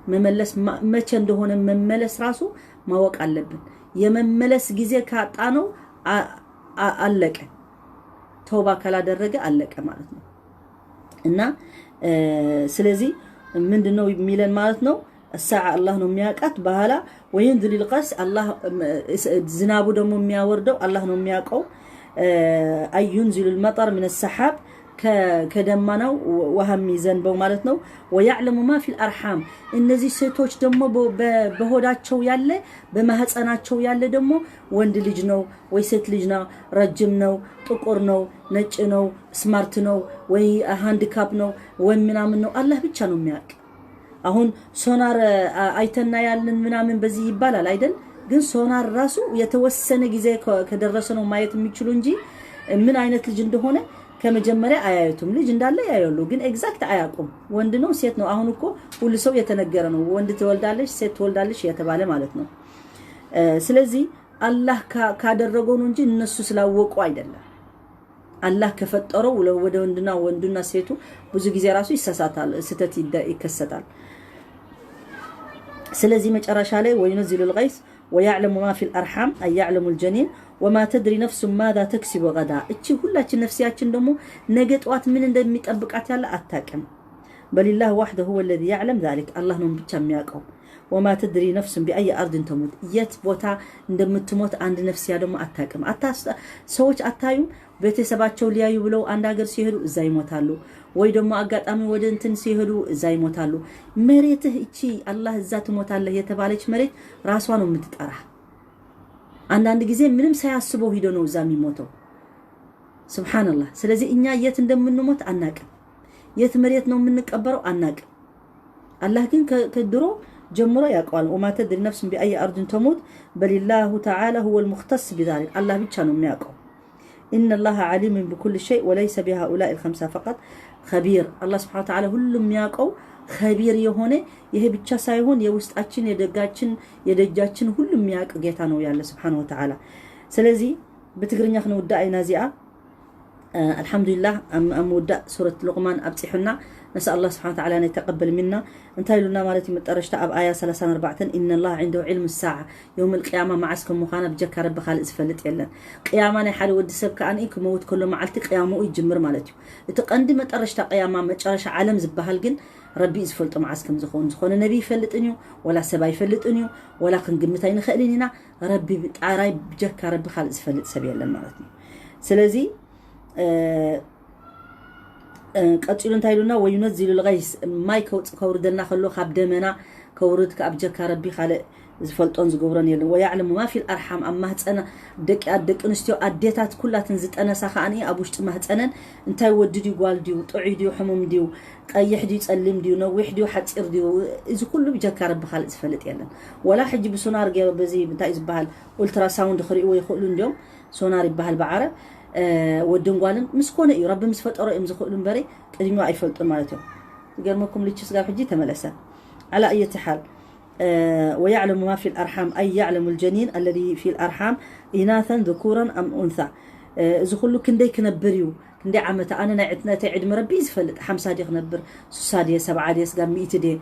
መመለስ መቼ እንደሆነ መመለስ ራሱ ማወቅ አለብን። የመመለስ ጊዜ ካጣነው አለቀ። ተውባ ካላደረገ አለቀ ማለት ነው። እና ስለዚህ ምንድነው የሚለን ማለት ነው? الساعة አላህ ነው የሚያውቃት። በኋላ وينزل الغيث አላህ ዝናቡ ደግሞ የሚያወርደው አላህ ነው የሚያውቀው። أي ينزل المطر من السحاب ከደመናው ውሃ የሚዘንበው ማለት ነው። ويعلم ما في الأرحام እነዚህ ሴቶች ደግሞ በሆዳቸው ያለ በማህፀናቸው ያለ ደግሞ ወንድ ልጅ ነው ወይ ሴት ልጅ ነው፣ ረጅም ነው፣ ጥቁር ነው፣ ነጭ ነው፣ ስማርት ነው ወይ ሃንዲካፕ ነው ወይ ምናምን ነው፣ አላህ ብቻ ነው የሚያውቅ። አሁን ሶናር አይተና ያልን ምናምን በዚህ ይባላል አይደል? ግን ሶናር ራሱ የተወሰነ ጊዜ ከደረሰ ነው ማየት የሚችሉ እንጂ ምን አይነት ልጅ እንደሆነ ከመጀመሪያ አያዩትም። ልጅ እንዳለ ያያሉ፣ ግን exact አያውቁም። ወንድ ነው ሴት ነው። አሁን እኮ ሁሉ ሰው የተነገረ ነው፣ ወንድ ትወልዳለች፣ ሴት ትወልዳለች እየተባለ ማለት ነው። ስለዚህ አላህ ካደረገው ነው እንጂ እነሱ ስላወቁ አይደለም። አላህ ከፈጠረው ወደ ወንድና ወንዱና ሴቱ ብዙ ጊዜ ራሱ ይሳሳታል፣ ስህተት ይከሰታል። ስለዚህ መጨረሻ ላይ وينزل الغيث ويعلم ما في الأرحام أي يعلم الجنين وما تدري نفس ماذا تكسب غدا። እቺ ሁላችን ነፍሲያችን ደግሞ ነገ ጠዋት ምን እንደሚጠብቃት ያለ አታውቅም። بل الله وحده هو الذي يعلم ذلك አላህ ነው ብቻ የሚያውቀው። وما تدري نفس بأي أرض تموت የት ቦታ እንደምትሞት አንድ ነፍሲያ ደግሞ አታውቅም። ሰዎች አታዩም? ቤተሰባቸው ሊያዩ ብለው አንድ ሀገር ሲሄዱ እዛ ይሞታሉ፣ ወይ ደግሞ አጋጣሚ ወደ እንትን ሲሄዱ እዛ ይሞታሉ። መሬትህ እቺ አላህ እዛ ትሞታለህ የተባለች መሬት ራሷ ነው የምትጠራ። አንዳንድ ጊዜ ምንም ሳያስበው ሂዶ ነው እዛ የሚሞተው። ሱብሃንአላህ። ስለዚህ እኛ የት እንደምንሞት አናቅም፣ የት መሬት ነው የምንቀበረው አናቅም። አላህ ግን ከድሮ ጀምሮ ያውቀዋል። وما تدري نفس بأي أرض تموت بل الله تعالى هو المختص بذلك አላህ ብቻ ነው የሚያውቀው። إن الله عليم بكل شيء وليس بهؤلاء الخمسة فقط خبير አላህ ስብሐነ ወተዓላ ሁሉም የሚያውቀው ኸቢር የሆነ ይሄ ብቻ ሳይሆን የውስጣችን የደጋችን የደጃችን ሁሉም የሚያውቅ ጌታ ነው ያለ ስብሐነ ወተዓላ። ስለዚህ ብትግርኛ ክንውዳእ ኢና እዚኣ። ኣልሓምዱሊላህ ኣብ ምውዳእ ሱረት ሉቕማን ኣብፂሑና። ነስኣል ኣላህ ስብሓን ወተዓላ ኣን የተቀበል ሚና። እንታይ ኢሉና ማለት እዩ? መጠረሽታ ኣብ ኣያ ሰላሳን ኣርባዕተን፣ ኢነ ላህ ዒንደሁ ዒልሙ ሳዓ፣ የውም ልቅያማ መዓስ ከም ምዃና ብጀካ ረቢ ካልእ ዝፈልጥ የለን። ቅያማ ናይ ሓደ ወዲ ሰብ ከኣ ክመውት ከሎ መዓልቲ ቅያምኡ ይጅምር ማለት እዩ። እቲ ቀንዲ መጠረሽታ ቅያማ፣ መጨረሻ ዓለም ዝበሃል ግን ረቢ እዩ ዝፈልጦ መዓስ ከም ዝኸውን። ዝኾነ ነቢ ይፈልጥን እዩ፣ ወላ ሰብ ኣይፈልጥን እዩ፣ ወላ ክንግምት ኣይንኽእልን ኢና። ረቢ ጣራይ ብጀካ ረቢ ካልእ ዝፈልጥ ሰብ የለን ማለት እዩ። ስለዚ ቀፂሉ እንታይ ኢሉና? ወዩነዚሉ ልቀይስ፣ ማይ ከውፅ ከውርደልና ከሎ ካብ ደመና ከውርድ ከኣ ብጀካ ረቢ ካልእ ዝፈልጦን ዝገብሮን የለን። ወያዕለሙ ማ ፊል ኣርሓም፣ ኣብ ማህፀና ደቂ ደቂ ኣንስትዮ ኣዴታት ኩላትን ዝጠነሳ ከኣ ኣብ ውሽጢ ማህፀነን እንታይ ወዲ ድዩ ጓል ድዩ ጥዑይ ድዩ ሕሙም ድዩ ቀይሕ ድዩ ጸሊም ድዩ ነዊሕ ድዩ ሓፂር ድዩ፣ እዚ ኩሉ ብጀካ ረቢ ካልእ ዝፈልጥ የለን። ወላ ሕጂ ብሶናር ገይሩ በዚ እንታይ ዝበሃል ኡልትራሳውንድ ክርእይዎ ይኽእሉ እንዲዮም። ሶናር ይበሃል ብዓረብ። ወድን ጓልን ምስ ኮነ እዩ ረቢ ምስ ፈጠሮ እዮም ዝኽእሉ እምበሪ ቅድሚኡ ኣይፈልጡን ማለት እዮም። ዝገርመኩም ልችስ ጋብ ሕጂ ተመለሰ። ዓላ እየቲ ሓል ወያዕለሙ ማ ፊል ኣርሓም ኣይ ያዕለሙ ልጀኒን ኣለዚ ፊል ኣርሓም ኢናተን ذكورا أم أنثى። እዚ ኩሉ ክንደይ ክነብር እዩ? ክንደይ ዓመት? ኣነ ናይ ዕድመተይ ዕድመ ረቢ እዩ ዝፈልጥ። ሓምሳ ድየ ክነብር፣ ሱሳ ድየ፣ ሰብዓ ድየ፣ ስጋብ ሚእቲ ድየ፣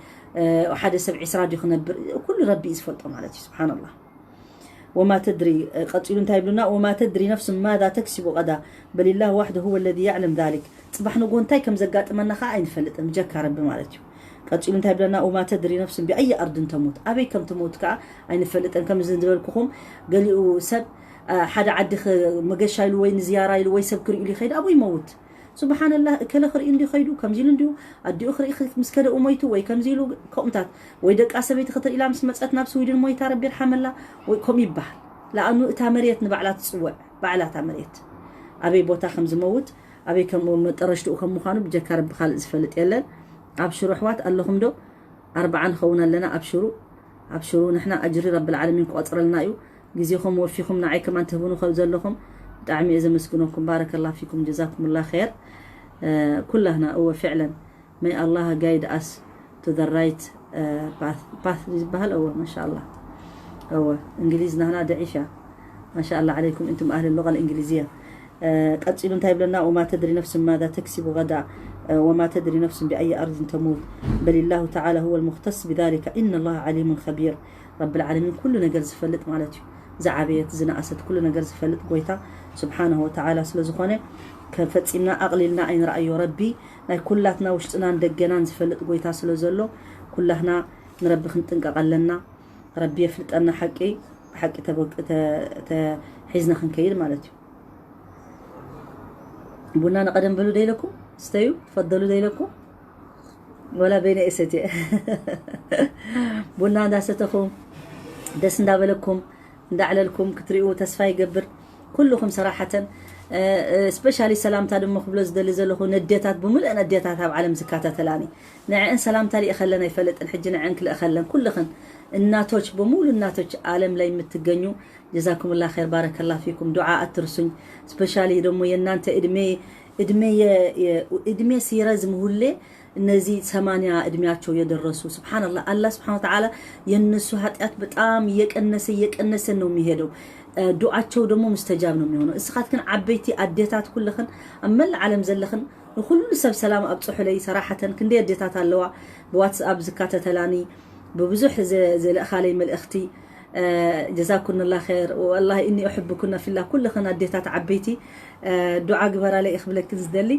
ሓደ ሰብ ዒስራ ድዩ ክነብር? ኩሉ ረቢ እዩ ዝፈልጦ ማለት እዩ። ስብሓንላህ። ወማ ተድሪ፣ ቀፂሉ እንታይ ይብሉና? ወማ ተድሪ ነፍስ ማዛ ተክሲቡ ቀዳ በሊላህ ዋሕደ ሁወ ለዚ ያዕለም ዛሊክ። ፅባሕ ንጎ እንታይ ከም ዘጋጥመና ከዓ ኣይንፈልጥን፣ ብጀካ ረቢ ማለት እዩ። ቀፂሉ እንታይ ይብለና? ወማ ተድሪ ነፍስን ቢኣይ ኣርድን ተሞት፣ ኣበይ ከም ትሞት ከዓ ኣይንፈልጥን። ከምዚ ዝበልኩኹም ገሊኡ ሰብ ሓደ ዓዲ መገሻ ኢሉ ወይ ንዝያራ ኢሉ ወይ ሰብ ክርኢ ኢሉ ይኸይድ ኣብኡ ይመውት። ስብሓንላህ እከለ ክርኢ እንዲ ኸይዱ ከምዚ ኢሉ እንዲሁ ኣዲኡ ክርኢ ምስ ከደኡ ሞይቱ ወይ ከምዚ ኢሉ ከምኡታት ወይ ደቃ ሰበይቲ ክትርኢ ኢላ ምስ መፀት ናብ ስዊድን ሞይታ ረቢ ይርሓመላ ወይ ከምኡ ይበሃል። ለኣኑ እታ መሬት ንባዕላ ትፅውዕ ባዕላ እታ መሬት ኣበይ ቦታ ከም ዝመውት ኣበይ ከም መጠረሽትኡ ከም ምዃኑ ብጀካ ረቢ ካልእ ዝፈልጥ የለን። ኣብሽሩ ኣሕዋት ኣለኹም ዶ? ኣርባዓ ንኸውን ኣለና። ኣብሽሩ ኣብሽሩ ንሕና ኣጅሪ ረቢ ልዓለሚን ክቆፅረልና እዩ። ግዜኹም ወፊኹም ንዓይ ከማን ትህቡኑ ከም ዘለኹም ብጣዕሚ እየ ዘመስግነኩም። ባረከላ ፊኩም ጀዛኩምላ ኸይር። ኩላህና እወ ፍዕለን May Allah guide us to the right path ዝበሃል እወ ማሻላ። እወ እንግሊዝ ናህና ደዒፍ እያ። ማሻላ ዓለይኩም እንቱም ኣህል ሉቃ ልእንግሊዝያ። ቀፂሉ እንታይ ይብለና? ወማ ተድሪ ነፍስን ማዛ ተክሲቡ ገዳ ወማ ተድሪ ነፍስን ቢኣይ ኣርድን ተሙት በሊላሁ ተዓላ ሁወ ልሙክተስ ብዛሊከ ኢነ ላህ ዓሊሙን ከቢር። ረቢ ልዓለሚን ኩሉ ነገር ዝፈልጥ ማለት እዩ። ዝዓበየት ዝነኣሰት ኩሉ ነገር ዝፈልጥ ጎይታ ስብሓንሁ ወተዓላ ስለ ዝኾነ ከፈፂምና ኣቕሊልና ኣይንረኣዮ። ረቢ ናይ ኩላትና ውሽጥናን ደገናን ዝፈልጥ ጎይታ ስለ ዘሎ ኩላህና ንረቢ ክንጥንቀቕ ኣለና። ረቢ የፍልጠና ሓቂ ብሓቂ ተሒዝና ክንከይድ ማለት እዩ። ቡና ንቐደም በሉ ደይለኩም ስተዩ ትፈደሉ ደይለኩም ወላ በይነ እሰት ቡና እንዳሰተኹም ደስ እንዳበለኩም እንዳዕለልኩም ክትሪኡ ተስፋ ይገብር። ኩልኹም ሰራሓተን ስፔሻሊ ሰላምታ ድማ ክብሎ ዝደሊ ዘለኹ ነዴታት ብምልእን ኣዴታት ኣብ ዓለም ዝካታተላኒ ንዕን ሰላምታ ልእኸለን ኣይፈልጥን ሕጂ ንዕን ክልእኸለን ኩልኽን እናቶች በሙሉ እናቶች ዓለም ላይ የምትገኙ ጀዛኩምላ ኸይር ባረከላ ፊኩም ዱዓ አትርሱኝ። ስፔሻሊ ደግሞ የእናንተ እድሜ እድሜ እድሜ ሲረዝም ሁሌ እነዚህ ሰማንያ እድሜያቸው የደረሱ ስብሓንላ አላህ ስብሓን ወተዓላ የእነሱ ኃጢአት በጣም እየቀነሰ እየቀነሰ ነው የሚሄደው። ዱዓቸው ደግሞ ሙስተጃብ ነው የሚሆነው። እስኻትክን ዓበይቲ ኣዴታት ኩልኽን ኣብ መላእ ዓለም ዘለኽን ንኹሉ ሰብ ሰላም ኣብፅሑለይ። ሰራሓተን ክንደይ ኣዴታት ኣለዋ ብዋትስኣፕ ዝካተተላኒ ብብዙሕ ዘልእኻለይ መልእኽቲ። ጀዛኩንላ ኸይር ወላሂ እኒ እሕብኩና ፊላ ኩልኽን ኣዴታት ዓበይቲ ዱዓ ግበራለይ እኽብለክን ዝደሊ።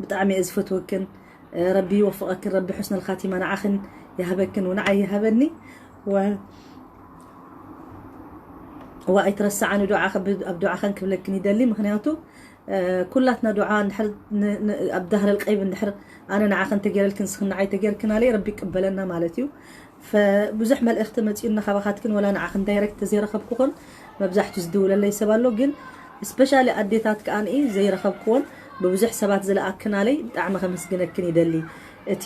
ብጣዕሚ እየ ዝፈትወክን። ረቢ ይወፍቐክን ረቢ ሑስነል ኻቲማ ንዓኽን ይሃበክን ወንዓይ ይሃበኒ። ወ ወኣይትረስዓኒ ዱዓ ኣብ ዱዓኸን ክብለክን ይደሊ። ምክንያቱ ኩላትና ዱዓ እንድሕር ኣብ ዳህረል ቀይብ እንድሕር ኣነ ንዓኸን ተገይረልክን ንስኽን ንዓይ ተገይርክናለይ ረቢ ይቅበለና ማለት እዩ። ብዙሕ መልእኽቲ መፂኡና ካባኻትክን ወላ ንዓኽን ዳይረክት ተዘይረኸብኩኽን መብዛሕቱ ዝድውለለይ ሰብ ኣሎ ግን ስፔሻሊ ኣዴታት ከኣ ዘይረኸብክዎን ብብዙሕ ሰባት ዝለኣክናለይ ብጣዕሚ ከመስግነክን ይደሊ። እቲ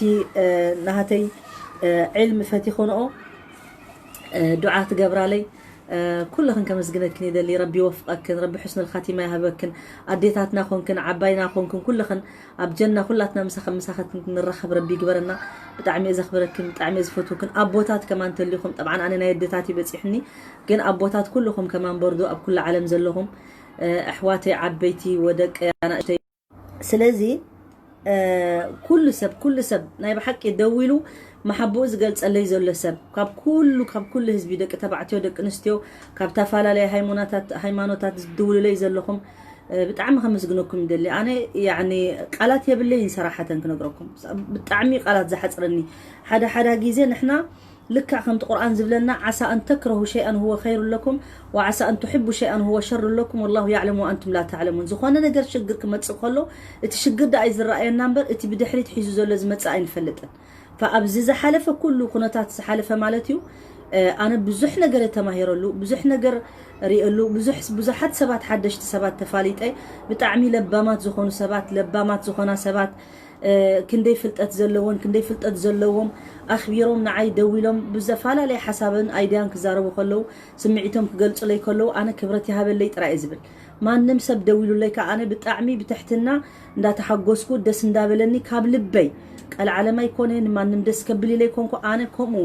ናሃተይ ዕልሚ ፈቲኾንኦ ዱዓ ትገብራለይ ኩልኽን ከመስግነክን ይደሊ። ረቢ ይወፍቐክን፣ ረቢ ሑስነል ኻቲማ ይሃበክን። ኣዴታትና ኮንክን ዓባይና ኮንክን ኩልኽን ኣብ ጀና ኩላትና ምሳኸ ምሳኸትክን ክንራኸብ ረቢ ይግበረና። ብጣዕሚ እየ ዘኽብረክን፣ ብጣዕሚ እየ ዝፈትወክን። ኣቦታት ከማን ተሊኹም፣ ጠብዓን ኣነ ናይ ኣዴታት ይበፂሕኒ፣ ግን ኣቦታት ኩልኹም ከማን በርዶ ኣብ ኩሉ ዓለም ዘለኹም ኣሕዋተይ ዓበይቲ ወደቀይ ኣናእሽተይ ስለዚ ኩሉ ሰብ ኩሉ ሰብ ናይ ብሓቂ ደዊሉ መሓብኡ ዝገልጸለይ ዘሎ ሰብ፣ ካብ ኩሉ ካብ ኩሉ ህዝቢ፣ ደቂ ተባዕትዮ፣ ደቂ ኣንስትዮ፣ ካብ ተፈላለየ ሃይማኖታት ሃይማኖታት ዝድውሉለይ ዘለኹም፣ ብጣዕሚ ከመስግነኩም ይደሊ። ኣነ ያኒ ቃላት የብለይን ሰራሓተን ክነግረኩም፣ ብጣዕሚ ቃላት ዝሓፅረኒ። ሓደ ሓደ ግዜ ንሕና ልክዕ ከምቲ ቁርኣን ዝብለና፣ ዓሳ ኣን ተክረሁ ሸይኣን ሁወ ኸይሩ ለኩም ወዓሳ ኣን ትሕቡ ሸይኣን ሁወ ሸሩ ለኩም ወላሁ ያዕለም ወኣንቱም ላ ተዕለሙን። ዝኾነ ነገር ሽግር ክመፅእ ከሎ እቲ ሽግር ደኣ እዩ ዝረኣየና እምበር እቲ ብድሕሪት ሒዙ ዘሎ ዝመፅእ ኣይንፈልጥን። ፈኣብዚ ዝሓለፈ ኩሉ ኩነታት ዝሓለፈ ማለት እዩ። ኣነ ብዙሕ ነገር የተማሂረሉ፣ ብዙሕ ነገር ሪእሉ፣ ብዙሓት ሰባት ሓደሽቲ ሰባት ተፋሊጠ። ብጣዕሚ ለባማት ዝኾኑ ሰባት፣ ለባማት ዝኾና ሰባት፣ ክንደይ ፍልጠት ዘለዎን ክንደይ ፍልጠት ዘለዎም ኣኽቢሮም ንዓይ ደዊሎም ብዘፈላለየ ሓሳብን ኣይድያን ክዛረቡ ከለዉ፣ ስምዒቶም ክገልጹለይ ከለዉ ኣነ ክብረት ይሃበለይ ጥራይ እየ ዝብል። ማንም ሰብ ደዊሉለይ ከኣ ኣነ ብጣዕሚ ብትሕትና እንዳተሓጎስኩ ደስ እንዳበለኒ ካብ ልበይ ቀልዓለም ኣይኮነ ንማንም ደስ ከብል ኢለ ኣይኮንኩ። ኣነ ከምኡ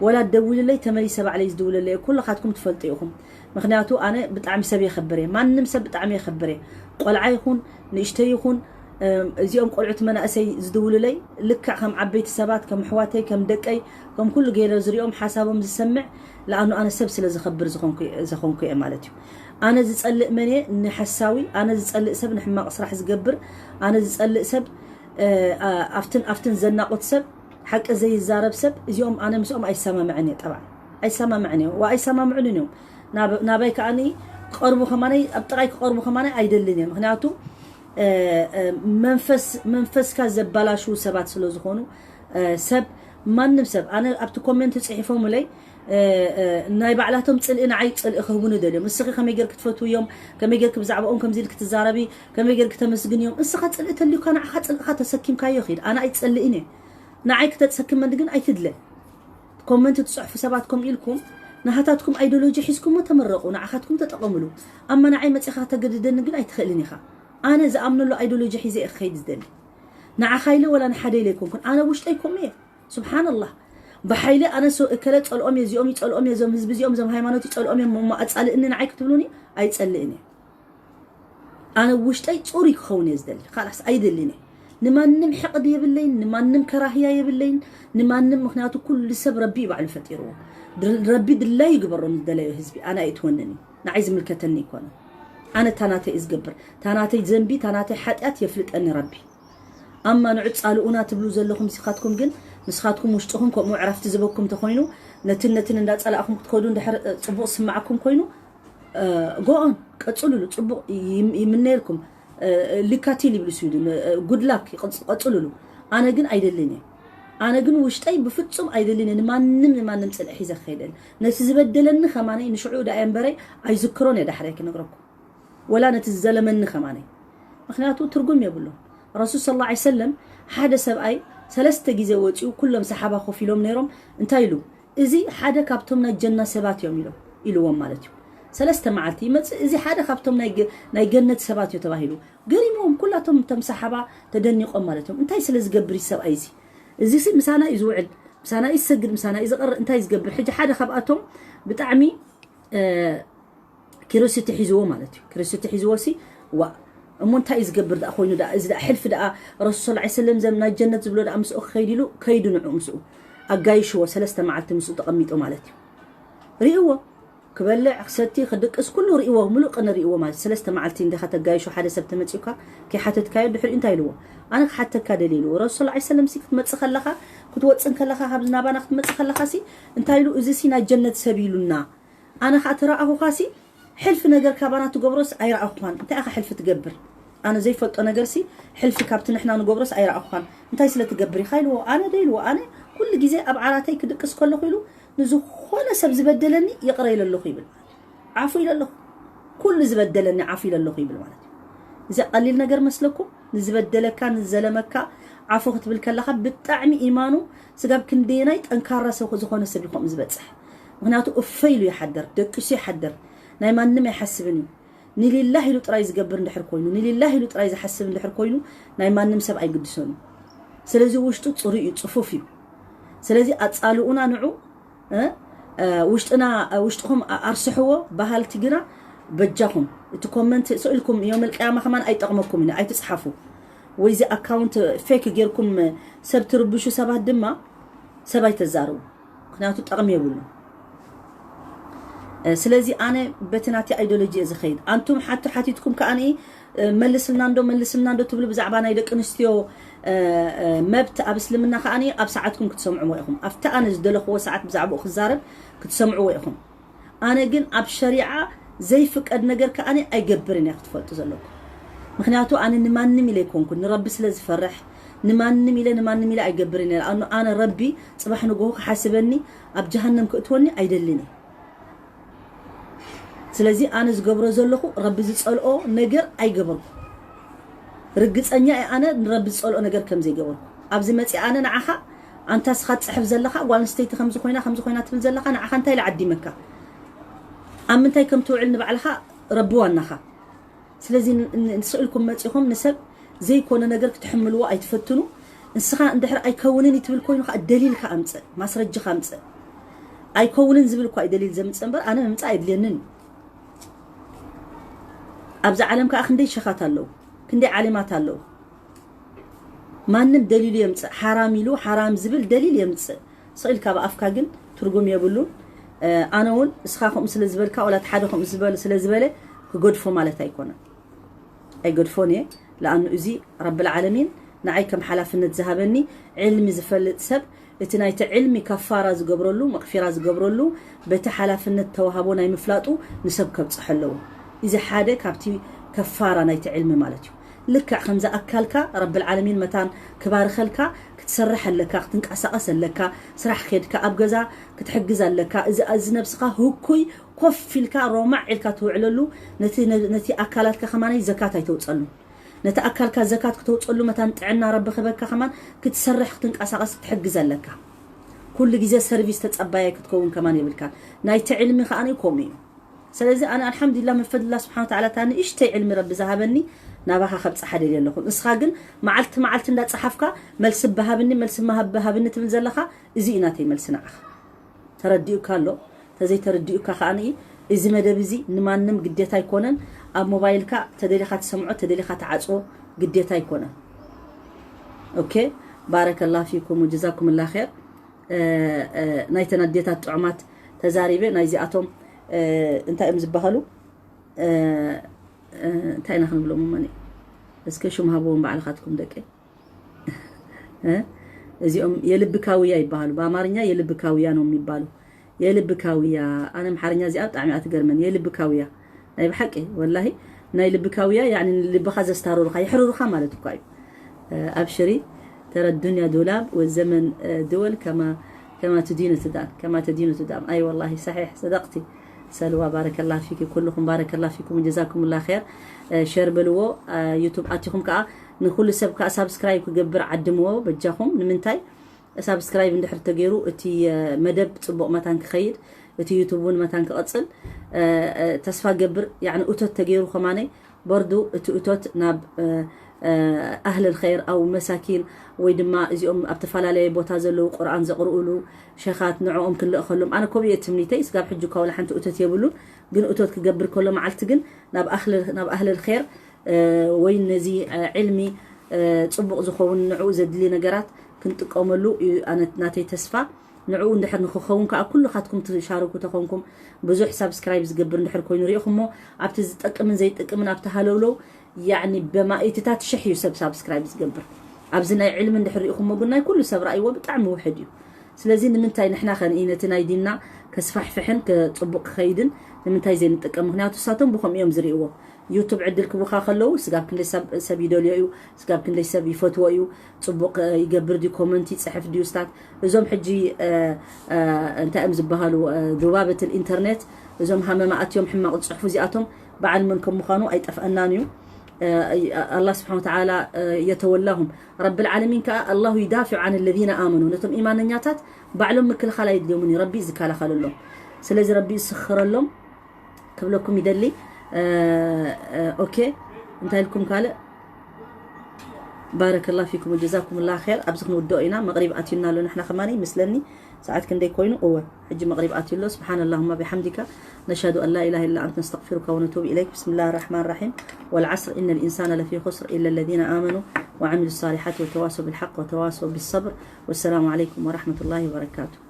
ወላ ደዊሉለይ ተመሊሰ ባዕለይ ዝድውለለይ ኩልኻትኩም ትፈልጡ ኢኹም። ምኽንያቱ ኣነ ብጣዕሚ ሰብ የኸብር እየ። ማንም ሰብ ብጣዕሚ የኸብር እየ። ቆልዓ ይኹን ንእሽተይ ይኹን እዚኦም ቆልዑት መናእሰይ ዝድውሉለይ ልክዕ ከም ዓበይቲ ሰባት፣ ከም ኣሕዋተይ፣ ከም ደቀይ፣ ከም ኩሉ ገይረ ዝሪኦም ሓሳቦም ዝሰምዕ ለኣኑ ኣነ ሰብ ስለ ዝኸብር ዝኾንኩ እየ ማለት እዩ። ኣነ ዝጸልእ መን እየ? ንሓሳዊ። ኣነ ዝጸልእ ሰብ ንሕማቕ ስራሕ ዝገብር። ኣነ ዝጸልእ ሰብ ኣብትን ኣብትን ዘናቑት ሰብ፣ ሓቂ ዘይዛረብ ሰብ፣ እዚኦም ኣነ ምስኦም ኣይሰማምዕን እየ። ጠባዕ ኣይሰማምዕን እዮም ወኣይሰማምዑንን እዮም። ናባይ ከኣ ክቐርቡ ከማነይ ኣብ ጥቓይ ክቐርቡ ከማነይ ኣይደልን እየ። ምክንያቱ መንፈስ መንፈስካ ዘባላሽዉ ሰባት ስለ ዝኾኑ ሰብ ማንም ሰብ ኣነ ኣብቲ ኮሜንት ጽሒፎምለይ ናይ ባዕላቶም ጽልኢ ንዓይ ጽልኢ ክህቡኒ ደልዮም። እስኺ ከመይ ጌርክ ትፈትውዮም? ከመይ ጌርክ ብዛዕባኦም ከምዚ ኢልክ ትዛረቢ? ከመይ ጌርክ ተመስግንዮም? እስኻ ጽልኢ ተልዩካ ንዓኻ ጽልእኻ ተሰኪምካዮ ኺድ። ኣነ ኣይጸልእን እየ። ንዓይ ክተሰክመኒ ግን ኣይትድለ። ኮመንት ትጽሕፉ ሰባት ከምኡ ኢልኩም ናሃታትኩም ኣይዲዮሎጂ ሒዝኩሞ ተመረቑ፣ ንዓኻትኩም ተጠቐምሉ። ኣማ ንዓይ መጺኻ ተገድደኒ ግን ኣይትኽእልን ኢኻ። ኣነ ዝኣምነሉ ኣይዲዮሎጂ ሒዘ እየ ክኸይድ ዝደሊ። ንዓኻ ኢለ ወላ ንሓደ ኢለ ኣይኮንኩን። ኣነ ውሽጠይ ከምኡ እየ። ስብሓንላህ። ብሓይሊ ኣነ ሰው እከለ ጸልኦም እየ፣ እዚኦም ይጸልኦም እየ፣ እዞም ህዝቢ እዚኦም፣ እዞም ሃይማኖት ይጸልኦም እዮም እሞ ኣጻልእኒ ንዓይ ክትብሉኒ ኣይጸልእን እየ። ኣነ ውሽጠይ ጽሩይ ክኸውን እየ ዝደሊ። ካላስ ኣይደልን እየ። ንማንም ሕቕዲ የብለይን፣ ንማንም ከራህያ የብለይን፣ ንማንም ምክንያቱ ኩሉ ሰብ ረቢ እዩ ባዕሉ ፈጢርዎ። ድር- ረቢ ድላይ ይግበሮ ንዝደለዮ ህዝቢ። ኣነ ኣይትወንን እዩ። ንዓይ ዝምልከተኒ ይኮነ። ኣነ ታናተይ እዩ ዝገብር። ታናተይ ዘንቢ፣ ታናተይ ሓጢኣት የፍልጠኒ ረቢ። ኣማ ንዑ ጻልኡና ትብሉ ዘለኹም ሲኻትኩም ግን ንስኻትኩም ውሽጥኹም ከምኡ ዕረፍቲ ዝበኩም ተኾይኑ ነትን ነትን እንዳጸላእኹም ክትከዱ እንድሕር ጽቡቕ ስማዓኩም ኮይኑ ጎኦን ቀጽሉሉ ጽቡቕ ይምነየልኩም። ሊካቲል ይብሉ ስዊድን። ጉድ ላክ። ቀጽሉሉ። ኣነ ግን ኣይደልን እየ። ኣነ ግን ውሽጠይ ብፍጹም ኣይደልን እየ። ንማንም ንማንም ጽልኢ ሒዘ ክኸይደል ነቲ ዝበደለኒ ከማነይ ንሽዑ ዳኣ እምበረይ ኣይዝክሮን እየ ዳሕረይ ክነግረኩም። ወላ ነቲ ዝዘለመኒ ከማነይ። ምክንያቱ ትርጉም የብሉ። ረሱል ስለ ላ ሰለም ሓደ ሰብኣይ ሰለስተ ግዜ ወፂኡ ኩሎም ሰሓባ ኮፍ ኢሎም ነይሮም እንታይ ኢሉ? እዚ ሓደ ካብቶም ናይ ጀና ሰባት እዮም ኢሎም ኢልዎም ማለት እዩ። ሰለስተ መዓልቲ ይመፅእ፣ እዚ ሓደ ካብቶም ናይ ገ- ናይ ገነት ሰባት እዩ ተባሂሉ። ገሪሞም ኩላቶም እቶም ሰሓባ ተደኒቆም ማለት እዮም። እንታይ ስለ ዝገብር እዩ ሰብኣይ እዚ? እዚ ሲ ምሳና እዩ ዝውዕል፣ ምሳና እዩ ዝሰግድ፣ ምሳና እዩ ዝቐርእ፣ እንታይ ዝገብር? ሕጂ ሓደ ካብኣቶም ብጣዕሚ ኪሮሲቲ ሒዝዎ ማለት እዩ። ኪሮሲቲ ሒዝዎ ሲ ዋ እሞ እንታይ እዩ ዝገብር ደኣ ኮይኑ ደኣ? እዚ ደኣ ሕልፊ ደኣ ረሱል ሰለላሁ ዐለይሂ ወሰለም ዘም ናይ ጀነት ዝብሎ ደኣ ምስኡ ክኸይድ ኢሉ ከይዱ ንዑ ምስኡ ኣጋይሽዎ ሰለስተ መዓልቲ ምስኡ ተቐሚጡ ማለት እዩ። ሪእዎ ክበልዕ ክሰቲ ክድቅስ ኩሉ ሪእዎ ምሉእ ቅነ ሪእዎ ማለት ሰለስተ መዓልቲ እንዲኻ ተጋይሾ ሓደ ሰብ ተመፂኡካ ከይሓተትካዮ ድሕሪኡ እንታይ ኢልዎ? ኣነ ክሓተካ ደልየ ኢልዎ። ረሱል ሰለላሁ ዐለይሂ ወሰለም ሲ ክትመፅእ ከለኻ ክትወፅእ ከለኻ ካብ ናባና ክትመፅእ ከለኻ ሲ እንታይ ኢሉ? እዚ ሲ ናይ ጀነት ሰብ ኢሉና ኣነ ኸዓ ተረኣኹኻሲ ሕልፊ ነገር ካባና ትገብሮስ ኣይረኣኹኻን። እንታይ ኢኻ ሕልፊ ትገብር? ኣነ ዘይፈልጦ ነገርሲ ሕልፊ ካብቲ ንሕና ንገብሮስ ኣይረኣኹኻን። እንታይ ስለ ትገብር ኢኻ ኢልዎ። ኣነ ዶ ኢልዎ። ኣነ ኩሉ ግዜ ኣብ ዓራተይ ክድቅስ ከለኹ ኢሉ ንዝኾነ ሰብ ዝበደለኒ ይቕረ ኢለ ኣለኹ ይብል። ዓፉ ኢለ ኣለኹ። ኩሉ ዝበደለኒ ዓፉ ኢለ ኣለኹ ይብል ማለት እዩ። እዚ ቀሊል ነገር መስለኩም? ንዝበደለካ ንዘለመካ ዓፉ ክትብል ከለኻ ብጣዕሚ ኢማኑ ስጋብ ክንደየናይ ጠንካራ ሰብ ዝኾነ ሰብ ይኾም ዝበፅሕ። ምክንያቱ እፈ ኢሉ ይሓድር፣ ደቂሱ ይሓድር፣ ናይ ማንም ኣይሓስብን እዩ። ንሊላህ ኢሉ ጥራይ ዝገብር እንድሕር ኮይኑ፣ ንሊላህ ኢሉ ጥራይ ዝሓስብ እንድሕር ኮይኑ ናይ ማንም ሰብ ኣይግድሶን እዩ። ስለዚ ውሽጡ ፅሩይ እዩ፣ ፅፉፍ እዩ። ስለዚ ኣፃልኡና ንዑ እ፣ እ፣ ውሽጥና ውሽጥኹም ኣርስሕዎ። በሃልቲ ግና በጃኹም እቲ ኮመንት ስኢልኩም ዮም ልቅያማ ከማን ኣይጠቕመኩም እዩ፣ ኣይትፅሓፉ። ወይ እዚ ኣካውንት ፌክ ጌርኩም ሰብ ትርብሹ ሰባት ድማ ሰብ ኣይተዛርቡ። ምክንያቱ ጠቕሚ የብሉ። ስለዚ ኣነ በቲ ናቲ ኣይዲዮሎጂ እየ ዝኸይድ። ኣንቱም ሓቱ ሓቲትኩም ከኣ መልስልና እንዶ መልስልና እንዶ ትብሉ ብዛዕባ ናይ ደቂ ኣንስትዮ መብት ኣብ እስልምና ከኣ ኣብ ሰዓትኩም ክትሰምዕዎ ኢኹም። ኣብቲ ኣነ ዝደለኽዎ ሰዓት ብዛዕባኡ ክዛረብ ክትሰምዕዎ ኢኹም። ኣነ ግን ኣብ ሸሪዓ ዘይፍቀድ ነገር ከኣ ኣይገብርን እየ ክትፈልጡ ዘለኩም። ምክንያቱ ኣነ ንማንም ኢለ ኣይኮንኩን፣ ንረቢ ስለ ዝፈርሕ ንማንም ኢለ ንማንም ኢለ ኣይገብርን እየ። ኣነ ረቢ ፅባሕ ንግሆ ክሓስበኒ ኣብ ጀሃነም ክእትወኒ ኣይደልን እየ። ስለዚ ኣነ ዝገብሮ ዘለኹ ረቢ ዝፀልኦ ነገር ኣይገበርኩ። ርግፀኛ እየ ኣነ ንረቢ ዝፀልኦ ነገር ከም ዘይገበርኩ። ኣብዚ መፂ ኣነ ንዓኻ ኣንታ ስኻ ትፅሕፍ ዘለኻ ጓል ኣንስተይቲ ከምዚ ኮይና ከምዚ ኮይና ትብል ዘለኻ ንዓኻ እንታይ ኢለ ዓዲመካ? ኣብ ምንታይ ከም ትውዕል ንባዕልኻ ረቢ ዋናኻ። ስለዚ ንስእልኩም መፂኹም ንሰብ ዘይኮነ ነገር ክትሕምልዎ ኣይትፈትኑ። ንስኻ እንድሕር ኣይከውንን እዩ ትብል ኮይኑ ከዓ ደሊልካ ኣምፅእ፣ ማስረጅኻ ኣምፅእ። ኣይከውንን ዝብል እኳ እዩ ደሊል ዘምፅእ እምበር ኣነ ምምፃእ ኣይድልየንን። ኣብዚ ዓለም ከዓ ክንደይ ሸኻት ኣለዉ፣ ክንደይ ዓሊማት ኣለዉ። ማንም ደሊሉ የምፅእ። ሓራም ኢሉ ሓራም ዝብል ደሊል የምፅእ። ስቕ ኢልካ ብኣፍካ ግን ትርጉም የብሉን። ኣነ እውን እስኻ ከምኡ ስለ ዝበልካ ወላ ሓደ ከምኡ ዝበል ስለ ዝበለ ክገድፎ ማለት ኣይኮነን። ኣይገድፎን እየ። ለኣኑ እዚ ረብል ዓለሚን ንዓይ ከም ሓላፍነት ዝሃበኒ ዕልሚ ዝፈልጥ ሰብ እቲ ናይቲ ዕልሚ ከፋራ ዝገብረሉ መቕፊራ ዝገብረሉ በቲ ሓላፍነት ተዋህቦ ናይ ምፍላጡ ንሰብ ከብፅሖ ኣለዎ። እዚ ሓደ ካብቲ ከፋራ ናይቲ ዕልሚ ማለት እዩ። ልክዕ ከምዚ ኣካልካ ረብል ዓለሚን መታን ክባርኸልካ ክትሰርሕ ኣለካ፣ ክትንቀሳቐስ ኣለካ፣ ስራሕ ከድካ ኣብ ገዛ ክትሕግዝ ኣለካ። እዚ እዚ ነብስኻ ህኩይ ኮፍ ኢልካ ሮማዕ ኢልካ ትውዕለሉ ነቲ ነቲ ኣካላትካ ከማነይ ዘካት ኣይተውፀሉ። ነቲ ኣካልካ ዘካት ክተውፀሉ መታን ጥዕና ረቢ ክበካ ከማን ክትሰርሕ ክትንቀሳቐስ ክትሕግዝ ኣለካ። ኩሉ ግዜ ሰርቪስ ተጸባያይ ክትከውን ከማን የብልካን። ናይቲ ዕልሚ ከኣ ከምኡ እዩ። ስለዚ ኣነ ኣልሓምዱሊላህ ምን ፈድላ ስብሓን ወተዓላ እታ ንእሽተይ ዕልሚ ረቢ ዝሃበኒ ናባኻ ከብጽሓ ደልየ ኣለኹ። ንስኻ ግን መዓልቲ መዓልቲ እንዳጸሓፍካ መልሲ በሃብኒ መልሲ መሃብ በሃብኒ ትብል ዘለኻ እዚ እዩ ናተይ መልሲ ንዓኻ። ተረዲኡካ ኣሎ። ተዘይተረዲኡካ ከኣ እዚ መደብ እዚ ንማንም ግዴታ ኣይኮነን። ኣብ ሞባይልካ ተደሊኻ ትሰምዖ ተደሊኻ ትዓጽዎ ግዴታ ኣይኮነን። ኦኬ ባረከላ ፊኩም ወጀዛኩም ላ ር። ናይተን ኣዴታት ጥዑማት ተዛሪበ ናይዚኣቶም እንታይ እዮም ዝበሃሉ እንታይ ኢና ክንብሎም እሞኒ እስከ ሽም ሃብዎም ባዕልኻትኩም ደቂ እዚኦም የልብ ካውያ ይበሃሉ። በአማርኛ የልብ ካውያ ነው የሚባሉ። የልብ ካውያ ኣነ ኣምሓርኛ እዚኣ ብጣዕሚ እያ ትገርመን። የልብ ካውያ ናይ ብሓቂ ወላሂ ናይ ልብ ካውያ ያኒ ልብኻ ዘስታርሩኻ የሕርሩኻ ማለት እኳ እዩ። ኣብሽሪ ተረ ዱንያ ዱላብ ወዘመን ድወል ከማ ከማ ትዲኑ ትዳን ከማ ተዲኑ ትዳን። ኣይ ወላሂ ሰሒሕ ሰደቅቲ ሰልዋ ባረከላ ፊኪ ኩልኹም ባረከላ ፊኩም ጀዛኩምላ ር። ሸር በልዎ ዩቱብ ኣቲኹም ከዓ ንኩሉ ሰብ ከዓ ሳብስክራይብ ክገብር ዓድምዎ በጃኹም። ንምንታይ ሳብስክራይብ እንድሕር ተገይሩ እቲ መደብ ፅቡቕ መታን ክኸይድ እቲ ዩቱብ እውን መታን ክቐፅል ተስፋ ገብር። ያኒ እቶት ተገይሩ ከማነይ በርዱ እቲ እቶት ናብ ኣህለል ኸይር ኣው መሳኪን ወይ ድማ እዚኦም ኣብ ተፈላለየ ቦታ ዘለዉ ቁርኣን ዘቕርኡሉ ሸኻት ንዕኦም ክንልእኸሎም ኣነ ኮብ እየ ትምኒተይ። ስጋብ ሕጂ እኳ ወላ ሓንቲ እቶት የብሉን፣ ግን እቶት ክገብር ከሎ መዓልቲ ግን ናብ ኣህለል ኸይር ወይ ነዚ ዕልሚ ፅቡቕ ዝኸውን ንዕኡ ዘድሊ ነገራት ክንጥቀመሉ እዩ ኣነ ናተይ ተስፋ። ንዕኡ እንድሕር ንክኸውን ከዓ ኩልኻትኩም ትሻርኩ ተኾንኩም ብዙሕ ሳብስክራይብ ዝገብር እንድሕር ኮይኑ ሪኢኹሞ ኣብቲ ዝጠቅምን ዘይጠቅምን ኣብቲ ሃለውለው ያኒ በማኢትታት ሽሕ እዩ ሰብ ሳብስክራይብ ዝገብር። ኣብዚ ናይ ዕልሚ እንድሕር ሪኢኹሞ ግን ናይ ኩሉ ሰብ ራእይዎ ብጣዕሚ ውሕድ እዩ። ስለዚ ንምንታይ ንሕና ከንኢ ነቲ ናይ ዲንና ከስፋሕፍሕን ከፅቡቅ ክኸይድን ንምንታይ ዘይንጥቀም? ምክንያቱ እሳቶም ብከምኡ እዮም ዝርእይዎ። ዩቱብ ዕድል ክቡካ ከለዉ ስጋብ ክንደይ ሰብ ይደልዮ እዩ፣ ስጋብ ክንደይ ሰብ ይፈትዎ እዩ፣ ፅቡቅ ይገብር ድዩ፣ ኮመንት ይፅሕፍ ድዩ ስታት እዞም ሕጂ እንታይ እዮም ዝበሃሉ ዱባበትል ኢንተርኔት እዞም ሃመማ ኣትዮም ሕማቅ ዝፅሕፉ እዚኣቶም በዓል መን ከም ምዃኑ ኣይጠፍአናን እዩ። ኣላ ስብሓን ወተዓላ የተወላሁም ረብል ዓለሚን ከዓ ኣላሁ ይዳፊዑ ዓን ለዚነ ኣመኑ ነቶም ኢማነኛታት ባዕሎም ምክልኻል ኣይድልዮምን እዩ ረቢ ዝከላኸለሎም። ስለዚ ረቢ ይስኽረሎም ክብለኩም ይደሊ። ኦኬ እንታይ ኢልኩም ካልእ ባረከላሁ ፊኩም ወጀዛኩም ላሁ ኸይር። ኣብዚ ክንውድኦ ኢና። መቕሪብ ኣትዩና ኣሎ። ንሕና ከማኒ ምስለኒ ሰዓት ክንደይ ኮይኑ? እወ፣ ሕጂ መቕሪብ ኣትዩ ኣሎ። سبحان اللهم بحمدك، نشهد أن لا إله إلا أنت، نستغفرك ونتوب إليك. بسم الله الرحمن الرحيم. والعصر، إن الإنسان لفي خسر، إلا الذين آمنوا وعملوا الصالحات وتواصوا بالحق وتواصوا بالصبر. والسلام عليكم ورحمة الله وبركاته.